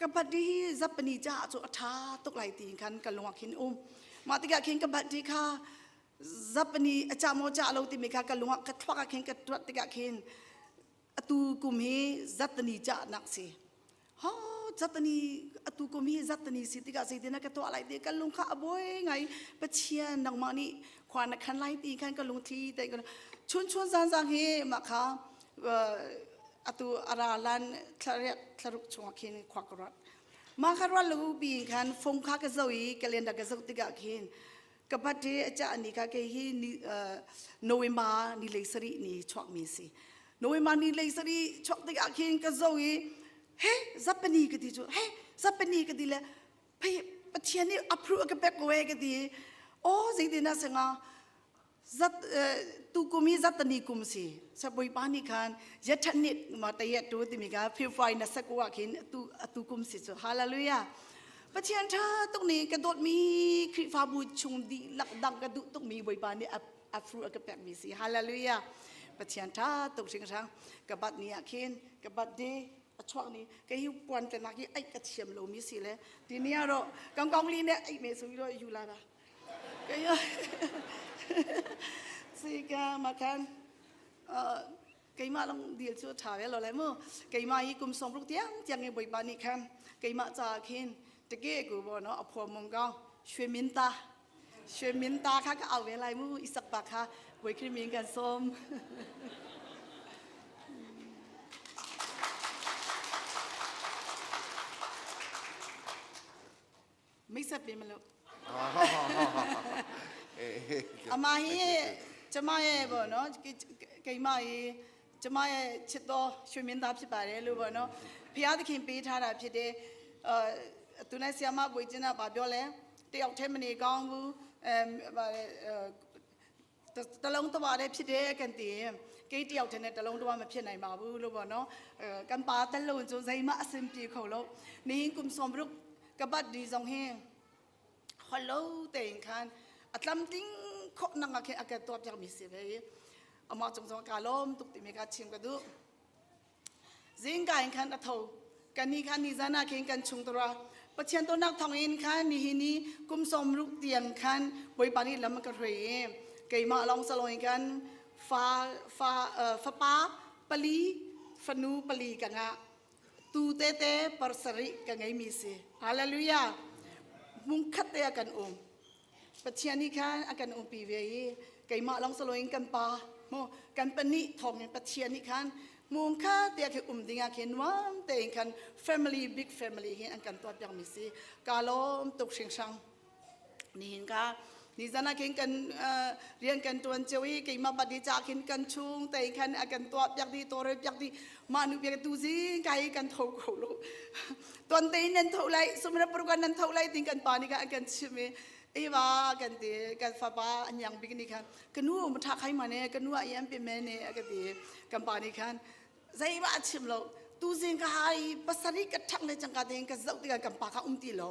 ka birthday hi zappani caah cu a ṭha tuk lai ti khan ka lung ah khin um. Mah tikah khin ka birthday kha zapani a cah maw cah lo timi kha ka lung ah ka thluak ah khin ka tuat tikah khin atu kum hi zatani cahnak si ho zatani atu kum hi zatani si tikah zeitin ka tuah lai ti ka lung kha a buai ngai. Pathian nangmah nih khua na khan lai ti khan ka lungthli te chun chun zan zang hi mah kha atu ara lan thlariat thlaruk chungah khin khua ka ruat. Mah kha ruat lo bi khan phone kha ka zoh i calendar ka zoh tikah khin ka birthday a cah ni kha kei hi ni November ni lei sarih ni chuak mi si. November ni lei sarih chuak tikah khin ka zoh i he zapani ka ti cu, he zapani ka ti le phei Pathian nih approve ka pek ko e ka ti. Oh zeitin ah singa zat tu kum hi zatani kum si sa Bawipa nih khan yathan nit ma tayet tu timi ka February na saku ah khin atu atu kum si cu. Hallelujah. Pathian ṭha tuk nih ka dawtmi Khrihfabu chung dihlak dang ka duh tukmi Bawipa nih a fruit a ka pekmi si. Hallelujah. Pathian ṭha tuk hringhran. Ka bat ni ah khin ka birthday a chuak ni ka hi puan tlenak hi aih ka thiam lomi si le ti ni ah ro kang kong li ne aih me su ro yu la da ka si ka ma khan keimah long dil cu ṭha ve lo lai mu. Keimah hi kum 60 tiang tiang i Bawipa nih khan keimah ca khin teke ku bo no a phua mung kong shwe min ta shwe min ta kha ka au ve lai mu. Isak pa kha Bawi Khrih min kan sawm. Mei set pe ma lo. အမဟိကျမရဲ့ပေါ့နော်ကိမကြီးကျမရဲ့ချစ်တော်ရွှေမင်းသားဖြစ်ပါတယ်လို့ပေါ့နော်ဖျားသခင်ပေးထားတာဖြစ်တယ်အဲသူနဲ့ဆီယမပွေချင်းကဗာပြောလဲတယောက်တည်းမနေကောင်းဘူးအဲဗာတလုံးတဝါလည်းဖြစ်တယ်ကန်တင်ကိတယောက်တည်းနဲ့တလုံးတဝါမဖြစ်နိုင်ပါဘူးလို့ပေါ့နော်အဲကံပါတလုံးကျစိမအစင်ပြေခုံလို့နေကုမ်စုံရုကဘတ်ဒီဇုံဟင်းဟလိုတေင်ခန်အတမ်တင်းခော့နငါခေအကဲတော့ပြမီစီပဲအမကျုံစုံကာလုံးတုတ်တိမေကချင်းကဒုဇင်းကိုင်ခန်အထောกันนี่คันนี่ซานาเข่งกันชุงตัวปะเชียนตัวนักทองอินคันนี่ฮินี่กุมสมรุกเตียงคันบอยปานี่ลำกระเรเกยมาลองสลอยกันฟ้าฟ้าเอ่อฟ้าปาปลีฟนูปลีกังะตูเตเตปรสริกังไงมีสิฮาเลลูยามุงคัดเตะกันอุมปะเชียนนี่คันอากันอุมปีเวเกยมาลองสลอยกันปาโมกันปนิทองปะเชียนนี่คันมุงค่าเตียคืออุมดิงาเขียนว่าเตียคัน family big family เห็นอันกันตัวอย่างมีสิกาลอมตุกเชียงชังนี่เห็นกานี่จะน่าเขียนกันเรียนกันตัวเจ้าอีเกี่มาปฏิจาเขียนกันชุงเตียคันอากันตัวอยากดีตัวเรียบอยากดีมานุเปียกตูซิงไกกันทกโลตัวเตียนันเท่าไรสมรปรุกันนันเท่าไรติงกันปานี่กันกันชิมเอวากันตีกันฟ้าปาอันยังบิกนี่คันกันนู้มาทักให้มาเนี่ยกันนู้อายันเป็นแม่เนี่ยกันตีกันปานี่คันใจว่าชิมโลตูซิงก็หายภาษาลิกทักเลยจังกาเดงก็เจ้าตีกันปากเขาอุ้มตีโล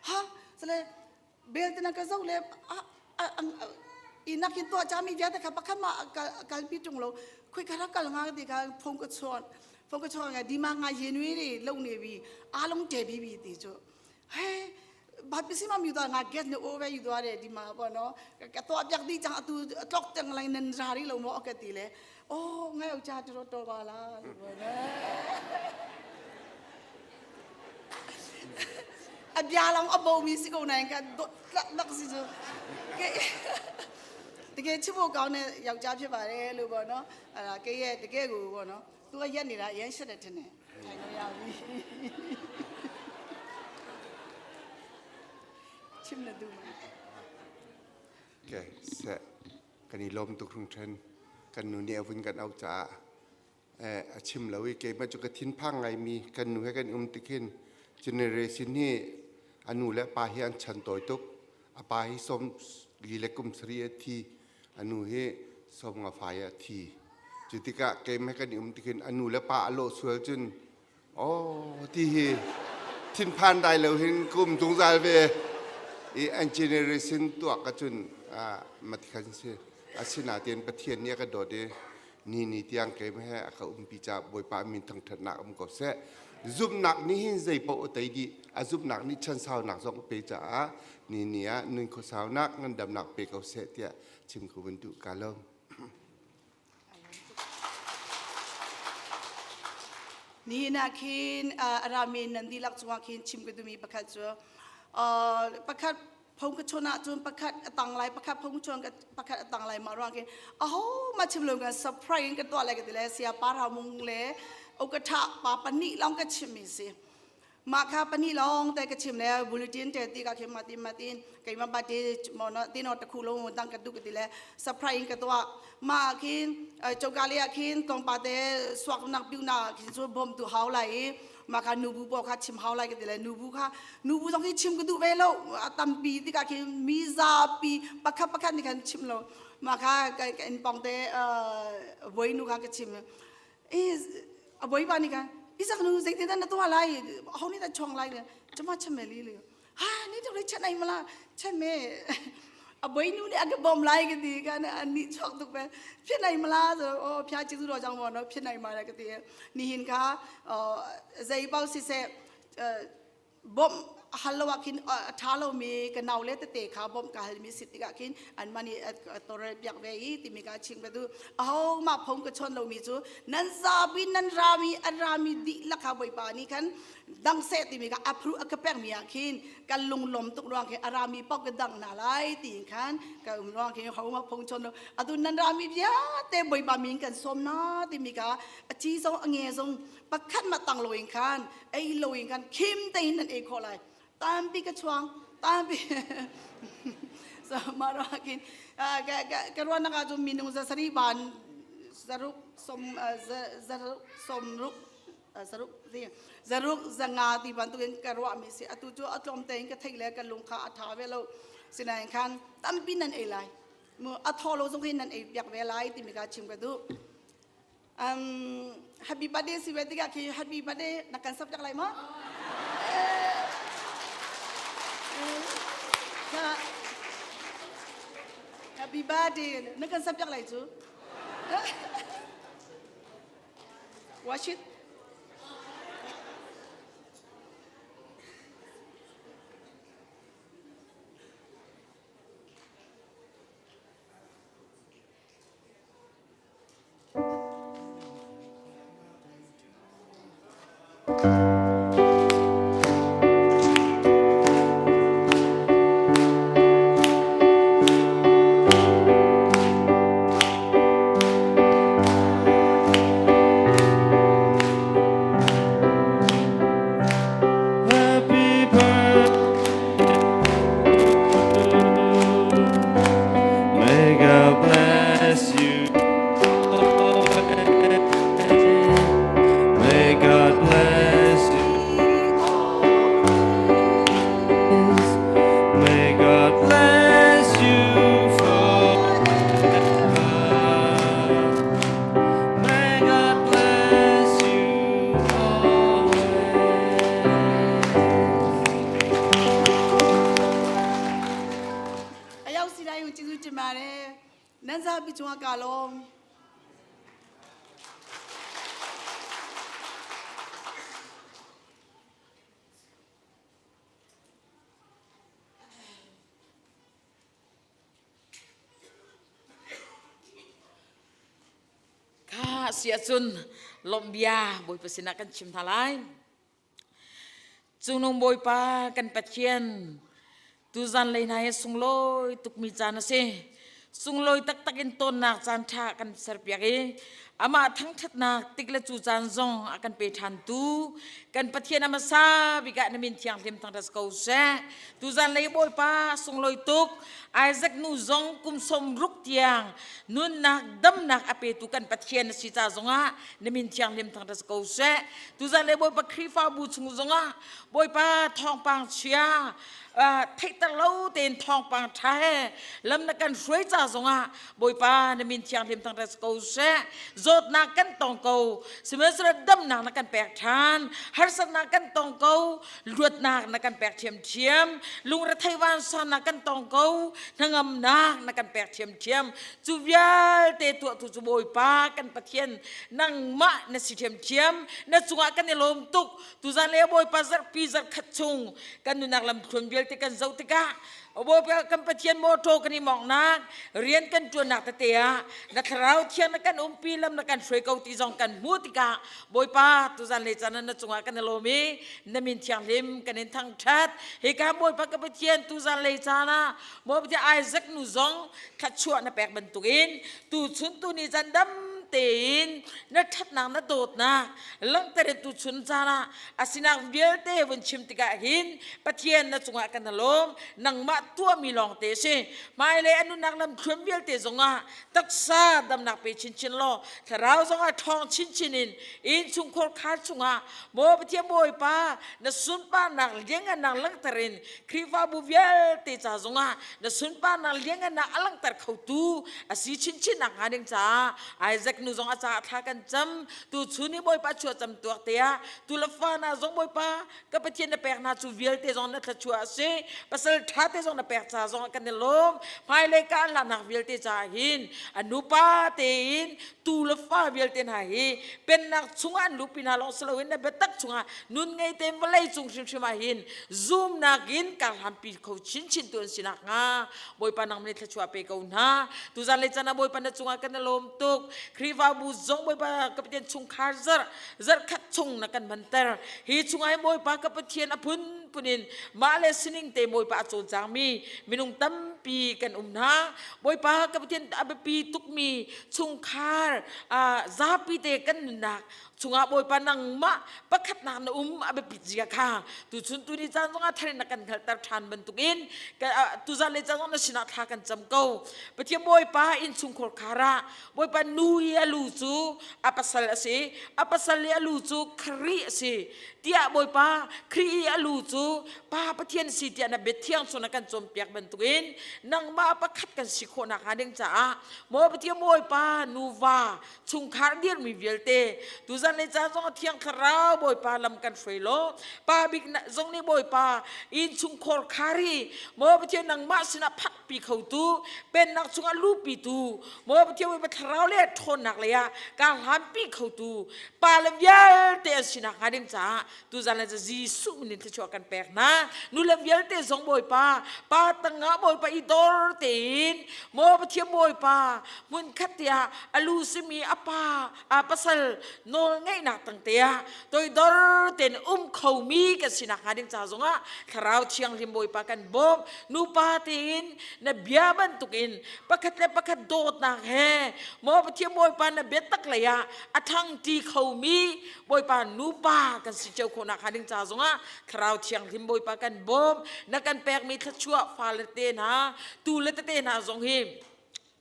ฮะสเลยเบลตินักก็เจ้าเลยอ่ะอีนักกินตัวจามีเดียแต่ขับปากมากัลปีจงโลคุยกันรักกันงานตีกันฟงก็ชวนฟงก็ชวนไงดีมางานเย็นวินี่ลงเนวีอาลงเจบีบีตีจ้ะเฮ้ဘာပစ္စည်းမမြူတော့ငါ get နေ over ယူသွားတယ်ဒီမှာပေါ့နော်ကတော့ပြက်ဒီချာသူတော့တန်လိုက်နန်ဇာရီလုံးမောအကတိလေအော်ငါယောက်ျားတော်တော်ပါလားလို့ပေါ့နော်အပြာလောင်အပုံမီစီကုန်နိုင်ကတော့လက်စီဆိုကဲတကယ်ချစ်ဖို့ကောင်းတဲ့ယောက်ျားဖြစ်ပါတယ်လို့ပေါ့နော်အဲ့ဒါကဲရဲ့တကယ်ကိုပေါ့နော်သူကရက်နေတာအရင်ရှက်တယ်ထင်တယ်ထိုင်လို့ရပြီချစ်နေသူမှာ ကဲဆက်กันนี่ลมตุกรุงเทนกันหนูเนี่ยวุ่นกันเอาจ่าเอออาชิมแล้วเกมาจุกทินพังไงมีกันหนูให้กันอุมติขึ้นเจเนเรชันนี่อนุและปาฮิอันชันตัวตุกอปาฮิสมลีเลกุมสรีทีอนุเฮสมงาฟายทีจุติกะเกมให้กันอุมติขึ้นอนุและปาอโลสวลจุนโอ้ที่เฮทินพันได้แล้วเห็นกุมจงใจเวอีอันเจเนเรชันตัวกระจุนอ่ามาที่ขันเสอาชินาเตียนประเทียนเนี่ยกระโดดเดนี่นี่เตียงเกมให้เขาอุมปีจาบอยปามินทังถนักอุมกบเสซุบหนักนี่หินใจปอตัยดีอาซุบหนักนี่ชันสาวหนักสองเปจ้านี่เนี่ยนึ่งขสาวนักงันดำหนักเปกเอาเสเตียชิมขวันดุกาลม นี่นะคินอารามินนันดีลักจวงคินชิมกดุมีประคัดจัวประคัดพงกชนะจุนประคัดตังไลประคัดพงชนกับประคัดตังไลมาร้องกันอ้าวมาชิมลงกันเซอร์ไพรส์กันตัวอะไรกันเลยเสียปารามุงเลยโอกาสปาปนิลองกันชิมิสิมาคาปนิลองแต่ก็ชิมแล้วบุลิตินแต่ตีกับเข็มมาตินมาตินไก่มาบาตีมอนตีนอตะคูลงตั้งกันดูกันทีเลยเซอร์ไพรส์กันตัวมาคินเจ้ากาเลียคินตรงปาเตสวกนักบิวนาคินส่วนบ่มตัวเฮาไหลมาค่ะนูบูบอกค่ะชิมเฮาไลกันเลยนูบูค่ะนูบูต้องที่ชิมกันดูเวลาตัมปีที่กะคิมีซาปีปักขับปักขันนี่กันชิมเรามาค่ะกันปองเตเวยนูค่ะกันชิมเออเวยบ้านนี่กันอีสักนูเซ็งที่นั่นตัวอะไรเขานี่แต่ชงอะไรเลยจะมาชิมเมลี่เลยฮ่านี่จะเลยเช่นไหนมาละเช่นเมအဘိနုနဲ့အကဘုံလိုက်ကတိကနဲ့အနိချောက်တုပဲဖြစ်နိုင်မလားဆိုအော်ဖျားကျေးဇူးတော်ကြောင့်ပေါ့နော်ဖြစ်နိုင်ပါတယ်ကတိနိဟင်ခါဇိပေါစစ်ဆက်ဘုံฮัลโหลคินท้าเรามีกันเอาเลตเตะขาบอมกาลมีสิทธิกะคินอันมันนี่ตัวเรียกเวอีที่มีการชิงไปดูเอามาพงกชนเรามีจูนันซาบินันรามีอันรามีดิละขาบอยปานี่คันดังเซติมีกาอัพรุอักเปกมีคินกันลงลมตุกรองเขอารามีปอกกดังนาไลตีคันกันอุมรองเขเขามาพงชนเราอดุนันรามีเยอะเตบอยปามีกันสมนาที่มีกาจีซงเงซงปักขันมาตั้งโลยคันไอ้โลยคันคิมเตนันเอโคไลตามปีกระชวง Tampi. So mah ruang khin ka ruahnak ah cun minung za sarih ban zaruk som zaruk somruk zaruk zaruk zanga ti bantukin ka ruahmi si. Atu cu a tlawm tein ka theih le ka lung kha a ṭha ve lo. Sinain khan tampi nan ei lai. Mu a thaw lo zong hin nan ei piak ve lai timi kha chim ka duh. Happy birthday si ve tikah khi happy birthday na kan sap jak lai maw? Happy birthday na kan sap jak lai cu. Watch it. Happy birthday. May God bless you. May God bless you. May God bless you forever. May God bless you always. အရောက်စီတိုင်းကိုကျေးဇူးတင်ပါတယ်။နန်းစားပြချုံကလုံး Kha sia cun lawmhbia Bawipa sinah kan chim hna lai. Cungnung Bawipa kan Pathian, tuzan lei hna hi sunglawi tukmi caan a si. Sunglawi taktak in tawnnak caan ṭha kan serpiak i amah thangṭhatnak tik le cu caan zong a kan pe ṭhan tu kan Pathian a hmasa bik ah na min thianghlim thangṭhat ko seh. Tuzan lei Bawipa sunglawi tuk Isaac nu zong kum 60 tiang nunnak damnak a petu kan Pathian na si ca zongah na min thianghlim thangṭhat ko seh. Tuzan le Bawipa Khrihfabu chung zongah Bawipa thawngpang chia theihter lo tein thawngpang ṭha he lam na kan hruai ca zongah Bawipa na min thianghlim thangṭhat ko seh. Zawtnak kan tong ko sihmanhsehlaw damnak na kan pek ṭhan. Harsatnak kan tong ko luatnak na kan pek ṭhiamṭhiam. Lungrethei vansannak kan tong ko hnangamnak na kan pek ṭhiamṭhiam. Cu vialte tuahtu cu Bawipa kan Pathian nangmah na si ṭhiamṭhiam. Na cungah kan i lawm tuk. Tuzan le Bawipa zarhpi zarhkhat chung kan nunnak lamthluan vialte kan zoh tikah Bawipa kan Pathian mawṭaw kan i mawnghnak rian kan ṭuannak tete ah na thlarau thiang na kan umpi lam na kan hruai ko ti zong kan hmuh tikah Bawipa tuzan le caan na cungah kan i lawm i na min thianghlim kan in thangṭhat. Hika Bawipa ka Pathian tuzan le caan ah Bawipa Isaac nu zong thluachuah na pek bantukin tuchun tu ni caan dam tein na ṭhatnak na dawtnak langhter in tuchun caan ah a sinak vialte vun chim tikah hin Pathian na cungah kan lawm. Nangmah tuahmi lawng te si. Hmailei a nunnak lamthluan vialte zongah taksa damnak pe chinchin law thlarau zongah ṭhawng chinchin in innchungkhar khar chungah maw Pathian Bawipa na sunparnak liangngannak langhter in Khrihfabu vialte ca zongah na sunparnak liangngannak a langhter khotu a si chinchin nak hnga ding caah Isaac nu zong a caah thla kan cam. Tu chun i Bawipa chuah cam tuak te ah tu le fa na zong Bawipa ka Pathian na pek hna cu vialte zong na thluachuah a si. Pasal ṭha te zong na pek ca zong kan i lawm. Hmailei ka an vialte caah hin a nupa tein tu le fa vialte hna hi pennak chungah an lupi hna lawng si loin na biatak chungah nun ngei tein vawlei cung hrimhrim ah hin zumnak in kar hlampi kho chinchin tu an si nakhnga Bawipa nang nih thluachuah pe ko hna. Tuzan le caan ah Bawipa na cungah kan i lawm tuk. Khrihfabu zong Bawipa ka Pathian chungkhar zarh zarh khat chung na kan hmanter. Hi chungah hin Bawipa ka Pathian a phun. phunphun in mah le sining te Bawipa a cawlcangmi minung tampi kan um hna. Bawipa ka Pathian a biapi tukmi chungkhar zapi te kan nunnak chungah Bawipa nangmah pakhatnak na um a biapit zia kha tuchun tuni caan zongah tharin na kan hngalhter ṭhan bantukin tuzan le caan zong na sinah thla kan cam ko. Pathian Bawipa innchungkhar khar ah Bawipa nu i a lu cu a pasal a si, a pasal i a lu cu Khrih a si tiah Bawipa Khrih i a lu cu Pa Pathian si tiah na biathiang chung na kan cawnpiak bantukin nangmah pakhat kan si khawh nakhnga ding caah maw Pathian Bawipa nuva chungkhar dirmi vialte tuzan le caan zong Thiang Thlarau Bawipa lam kan hruai law Pa bik zong nih Bawipa innchungkhar khari maw Pathian nangmah sinah phakpi khotu pennak chungah luhpitu maw Pathian Bawipa thlarau le ṭhawnnak lei ah kaa hlanpi khotu pa le vialte an sinak hnga ding caah tuzan le Jesuh min in thluachuah kan pek hna. Nu le vialte zong Bawipa pa tangah Bawipa i dor tein maw Pathian Bawipa hmun khat tiah a lu simi a pa a pasal nawl ngeihnak tang te ah toidor tein um khomi kan sinak hnga ding ca zongah thlarau thianghlim Bawipa kan bawm. Nupa tein na bia bantukin pakhat le pakhat dawtnak he maw Pathian Bawipa na biatak lei ah a ṭhangṭi khomi Bawipa nupa kan si cio khawhnak hnga ding ca zongah thlarau thianghlim Bawipa kan bawm. Na kan pekmi thluachuah fale te hna tu le tete hna zong hi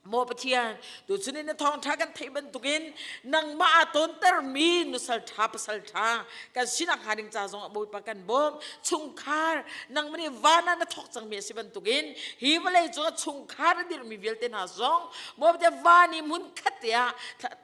Maw Pathian, tuchun in na thawngṭha kan theih bantukin nangmah aa tawntermi nusal ṭha pasal ṭha kan sinak hnga ding ca zongah Bawipa kan bawm. Chungkhar nangmah nih van ah na thawk cangmi a si bantukin hi vawlei cungah chungkhar a dirhmi vialte hna zong Maw Pathian van i hmun khat te ah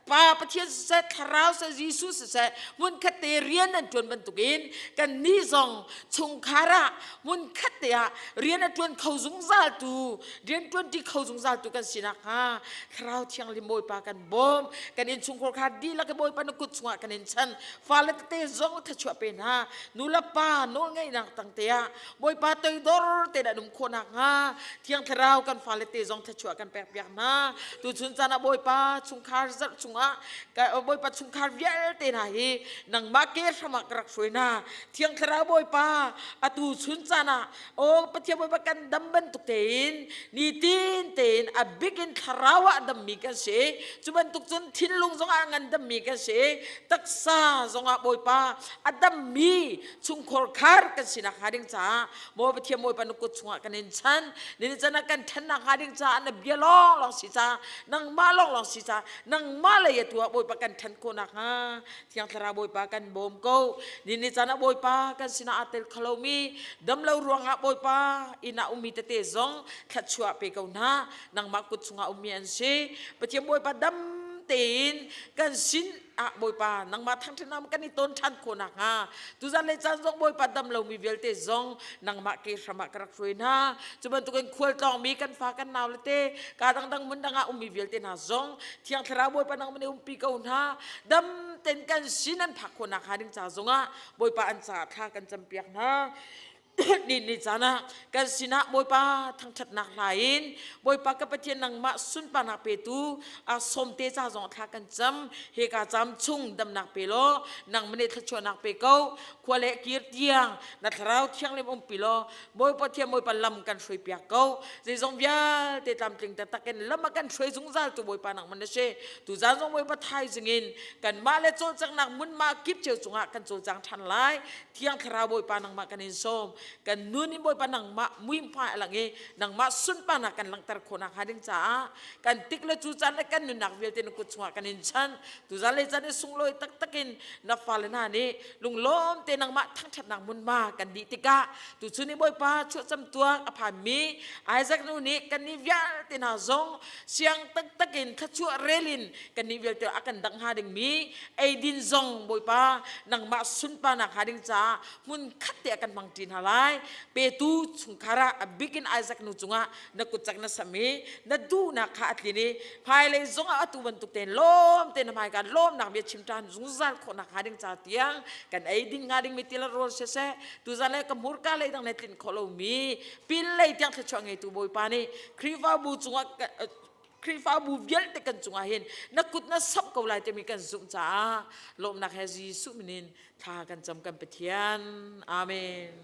Pa Pathian siseh, Thlarau siseh, Jesuh siseh hmun khat te rian an ṭuan bantukin kannih zong chungkhar ah hmun khat te ah rian a ṭuan kho zungzal tu rianṭuanṭi kho zungzal tu kan si nakhnga Thlarau Thianghlim Bawipa kan bawm. Kan innchungkhar kha dihlak i Bawipa na kut chungah kan in chan. Fale tete zong thluachuah pe hna. Nu le pa nawlngeihnak tangte ah Bawipa toidor tein an um khawh nakhnga Thiang Thlarau kan fale te zong thluachuah kan pekpiak hna. Tuchun caan ah Bawipa chungkhar zarh chungah Bawipa chungkhar vialte hna hi nangmah ke hram ah ka rak hruai hna. Thiang Thlarau Bawipa atu chun caan ah Aw Pathian Bawipa kan dam bantuk tein nitin tein a bik in thlarau ah dammi kan si. Cu bantuk cun thinlung zongah ngan dammi kan si. Taksa zongah Bawipa a dammi chungkhar khar kan sinak hnga ding caah Maw Pathian Bawipa na kut chungah kan in chan. Nini can ah kan ṭhennak hnga ding caah na bia lawnglawng si ca nangmah lawnglawng si ca nangmah lei atu ah Bawipa kan ṭhen khawh nakhnga Thiang Thlarau Bawipa kan bawm ko. Ni caan ah Bawipa kan sinah aa tel kholomi damlo ruangah Bawipa inn ah ummi tete zong thluachuah pe ko hna. Nangmah kut chungah ummi an si. Pathian Bawipa dam tein kan sin ah Bawipa nangmah thangṭhatnak kan i ton ṭhan khawh nakhnga tuzan le caan zong Bawipa dam lomi vialte zong nangmah ke hram ah ka rak hruai hna. Cu bantukin khualtlawngmi kan fa kan nau le te ka dangdang hmun dang ah ummi vialte hna zong Thiang Thlarau Bawipa nangmah nih umpi ko hna. Dam ten kan sin an phak khawh nakhnga ding ca zongah Bawipa an caah thla kan campiak hna. Ni ni caan ah kan sinah Bawipa thangṭhatnak hla in Bawipa ka Pathian nangmah sunparnak petu a sawmte ca zong thla kan cam. Hika cam chung damnak pe law nangmah nih thluachuahnak pe ko. Khua le kir tiang na thlarau thianghlim umpi law Bawipa Thiam Bawipa lam kan hruai piak ko. Zeizong vialte tlamtling taktak in lam a kan hruai zungzal tu Bawipa nangmah na si. Tuzaan zong Bawipa thaizing in kanmah le cawlcanghnak munma kip cio cungah kan cawlcang ṭhan lai. Thiang Thlarau Bawipa nangmah kan in sawm. Kan nun in Bawipa nangmah muihmai a lang i nangmah sunparnak kan langhter khawh nakhnga ding caah kan tik le cu caan le kan nunnak vialte na kut chungah kan in chanh. Tuzaan le caan i sunglawi taktak in na fale hna nih lunglawm te nangmah thangṭhatnak hmunhma kan dih tikah tuchun i Bawipa chuahcam tuak a phanmi Isaac nu nih kannih vialte hna zong siang taktak in thluachuah rel in kannih vialte a kan dangh hnga dingmi eidin zong Bawipa nangmah sunparnak hnga ding caah hmun khat te a kan hmang ṭi hna lai. Petu chungkhar ah a bik in Isaac nu cungah na kutcak na sam i na duhnak kha a tlin i hmailei zongah atu bantuk tein lawm tein na hmaika lawmnak bia chim ṭhan zungzal khawhnak hnga ding ca tiang kan ei ding hnga dingmi til rawl siseh tuzan le ka hmurka lei dang le tlinh khawh lomi pin lei tiang thluachuah ngeitu Bawipa nih Khrihfabu cungah Khrihfabu vialte kan cungah hin na kut na samh ko lai timi kan zumh caah lawmnak he Jesuh min in thla kan cam kan Pathian. Amen.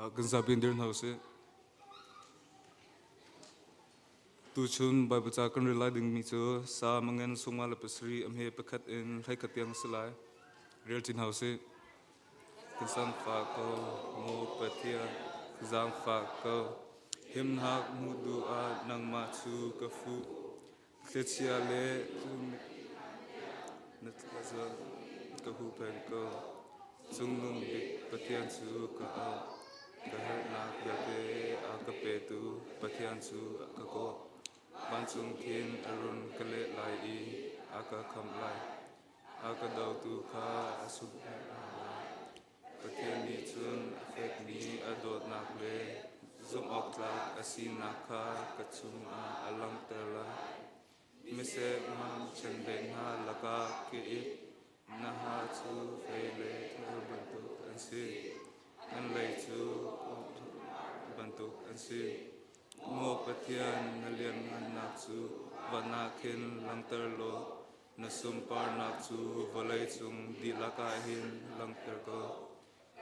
Kan zapi in dir hna usih. Tuchun Bible ca kan rel lai dingmi cu Salm a ngan sungah le pasarih a hme pakhat in hleikhat tiang a si lai. Rel ṭi hna usih. Ka zaangfah ko, maw Pathian, ka zaangfah ko. Himnak hmuh duh ah nangmah cu ka fuh. Thlichia le na ka huhphenh ko. Cungnung bik Pathian cu ka auh. Ka herhnak vialte a ka petu Pathian cu ka kawh. Vancung khin a run ka leh lai i a ka khamh lai. A ka dotu kha a sungh hna lai. Pathian nih cun a fekmi a dawtnak le zumhawktlak a sinak kha ka chungah a langhter lai. Mesek hmang chiandeih hna lakah ka it, na ha cu fei le thor bantuk an si, an lei cu bantuk an si. Maw Pathian, na lianhngannak cu van ah khin langhter law Na sunparnak cu vawleicung dihlak ah hin langhter ko.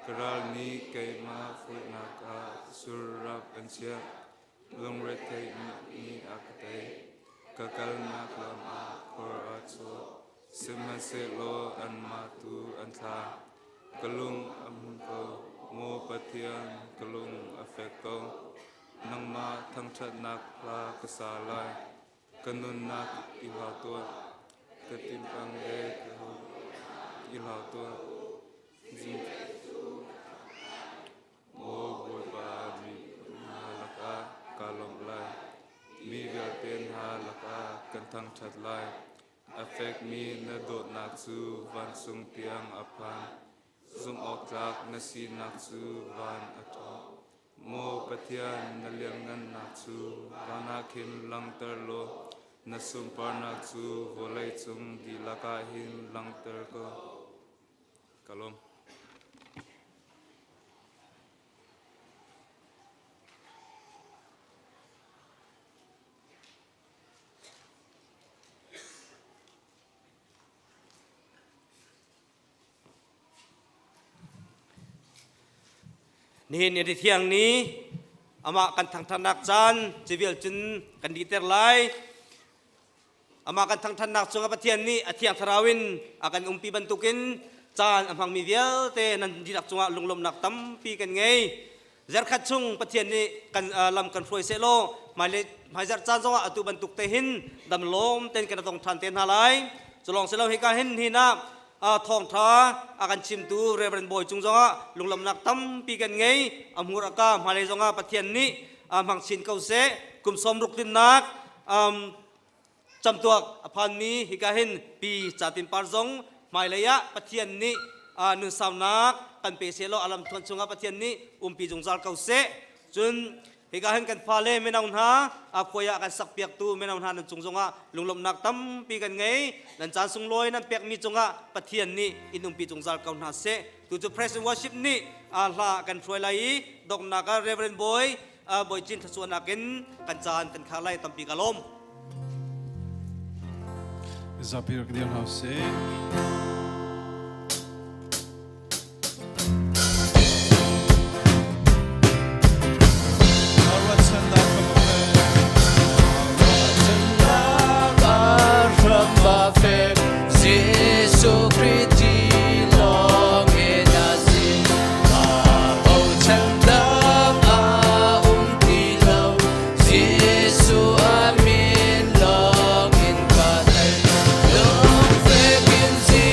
Ka ral nih keimah foihnak ah surrap an chiah, lungretheih nih a ka tei. Ka kalnak lam ah khor a chuah, sihmanhsehlaw anmah tu an thla. Ka lung a hmun ko, maw Pathian, ka lung a fek ko. Nangmah thangṭhatnak hla ka sa lai. Ka nunnak i hlau tuah, ka timpang le ka i hlau tuah. Maw Bawipa, mi hna lakah kaa lawmh lai, mi vialte hna lakah kan thangṭhat lai. A fekmi na dawtnak cu vancung tiang a phan, zumhawktlak na sinak cu van a ṭhawng. Maw Pathian, na lianngannak cu van ah khin langhter law na sunparnak cu vawleicung dihlak ah hin langhter ko. Ka lawm. Nihin ni thiang ni amah kan thangthatnak caan civil cun kan dihter lai. Amah kan thangthatnak cungah Pathian nih a thiang thlarau in a kan umpi bantukin caan a hmangmi vialte nan dihlak cungah lunglawmhnak tampi kan ngei. Zarkhat chung Pathian nih kan lam kan hruai sehlaw hmaizarh caan zongah atu bantuk te hin dam lawm ten kan tong ṭhan te hna lai. Culawng silo hika hin hin ah thawngṭha a kan chimtu Reverend Bawi cung zongah lunglawmhnak tampi kan ngei. A hmur a ka hmailei zongah Pathian nih hmang chin ko seh. Kum 60 tlinnak camtuak a phanmi hika hin pi catin par zong hmailei ah Pathian nih nunsaunak kan pe sehlaw a lam thuan chungah Pathian nih umpi zungzal ko seh. Cun hika hin kan fale mino hna a khuai ah kan sakpiaktu mino hna nan cung zongah lunglawmhnak tampi kan ngei. Nan caan sunglawi nan pekmi cungah Pathian nih in umpi zungzal ko hna seh. Tu cu Praise and Worship nih hla kan hruai lai i donghnak ah Reverend Bawi Bawi Cin thluachuahnak in kan caan kan khar lai tampi ka lawm. Zapi rak dir hna usih. Jesuh Khrih ti lawng in a si. Bochan dang a um ti lo. Jesuh a min lawng in ka thei. Lungfek in Jesuh.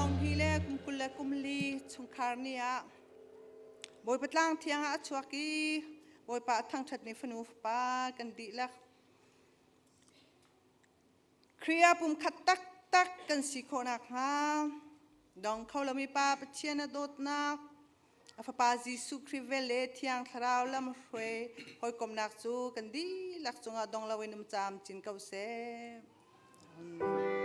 Thonghni le kum 20 le kum li chungkhar ni ah Bawipa tlang thiang ah a chuak i Bawipa a thangṭhat ni fanu fapa kan dihlak Khrih ah pumkhat taktak kan si khawh nakhnga dong kho lomi Pa Pathian a dawtnak a Fapa Jesuh Khrih vel le Thiang Thlarau lamhruai hawikomhnak cu kan dihlak cungah dong loin um camcin ko seh. Amen.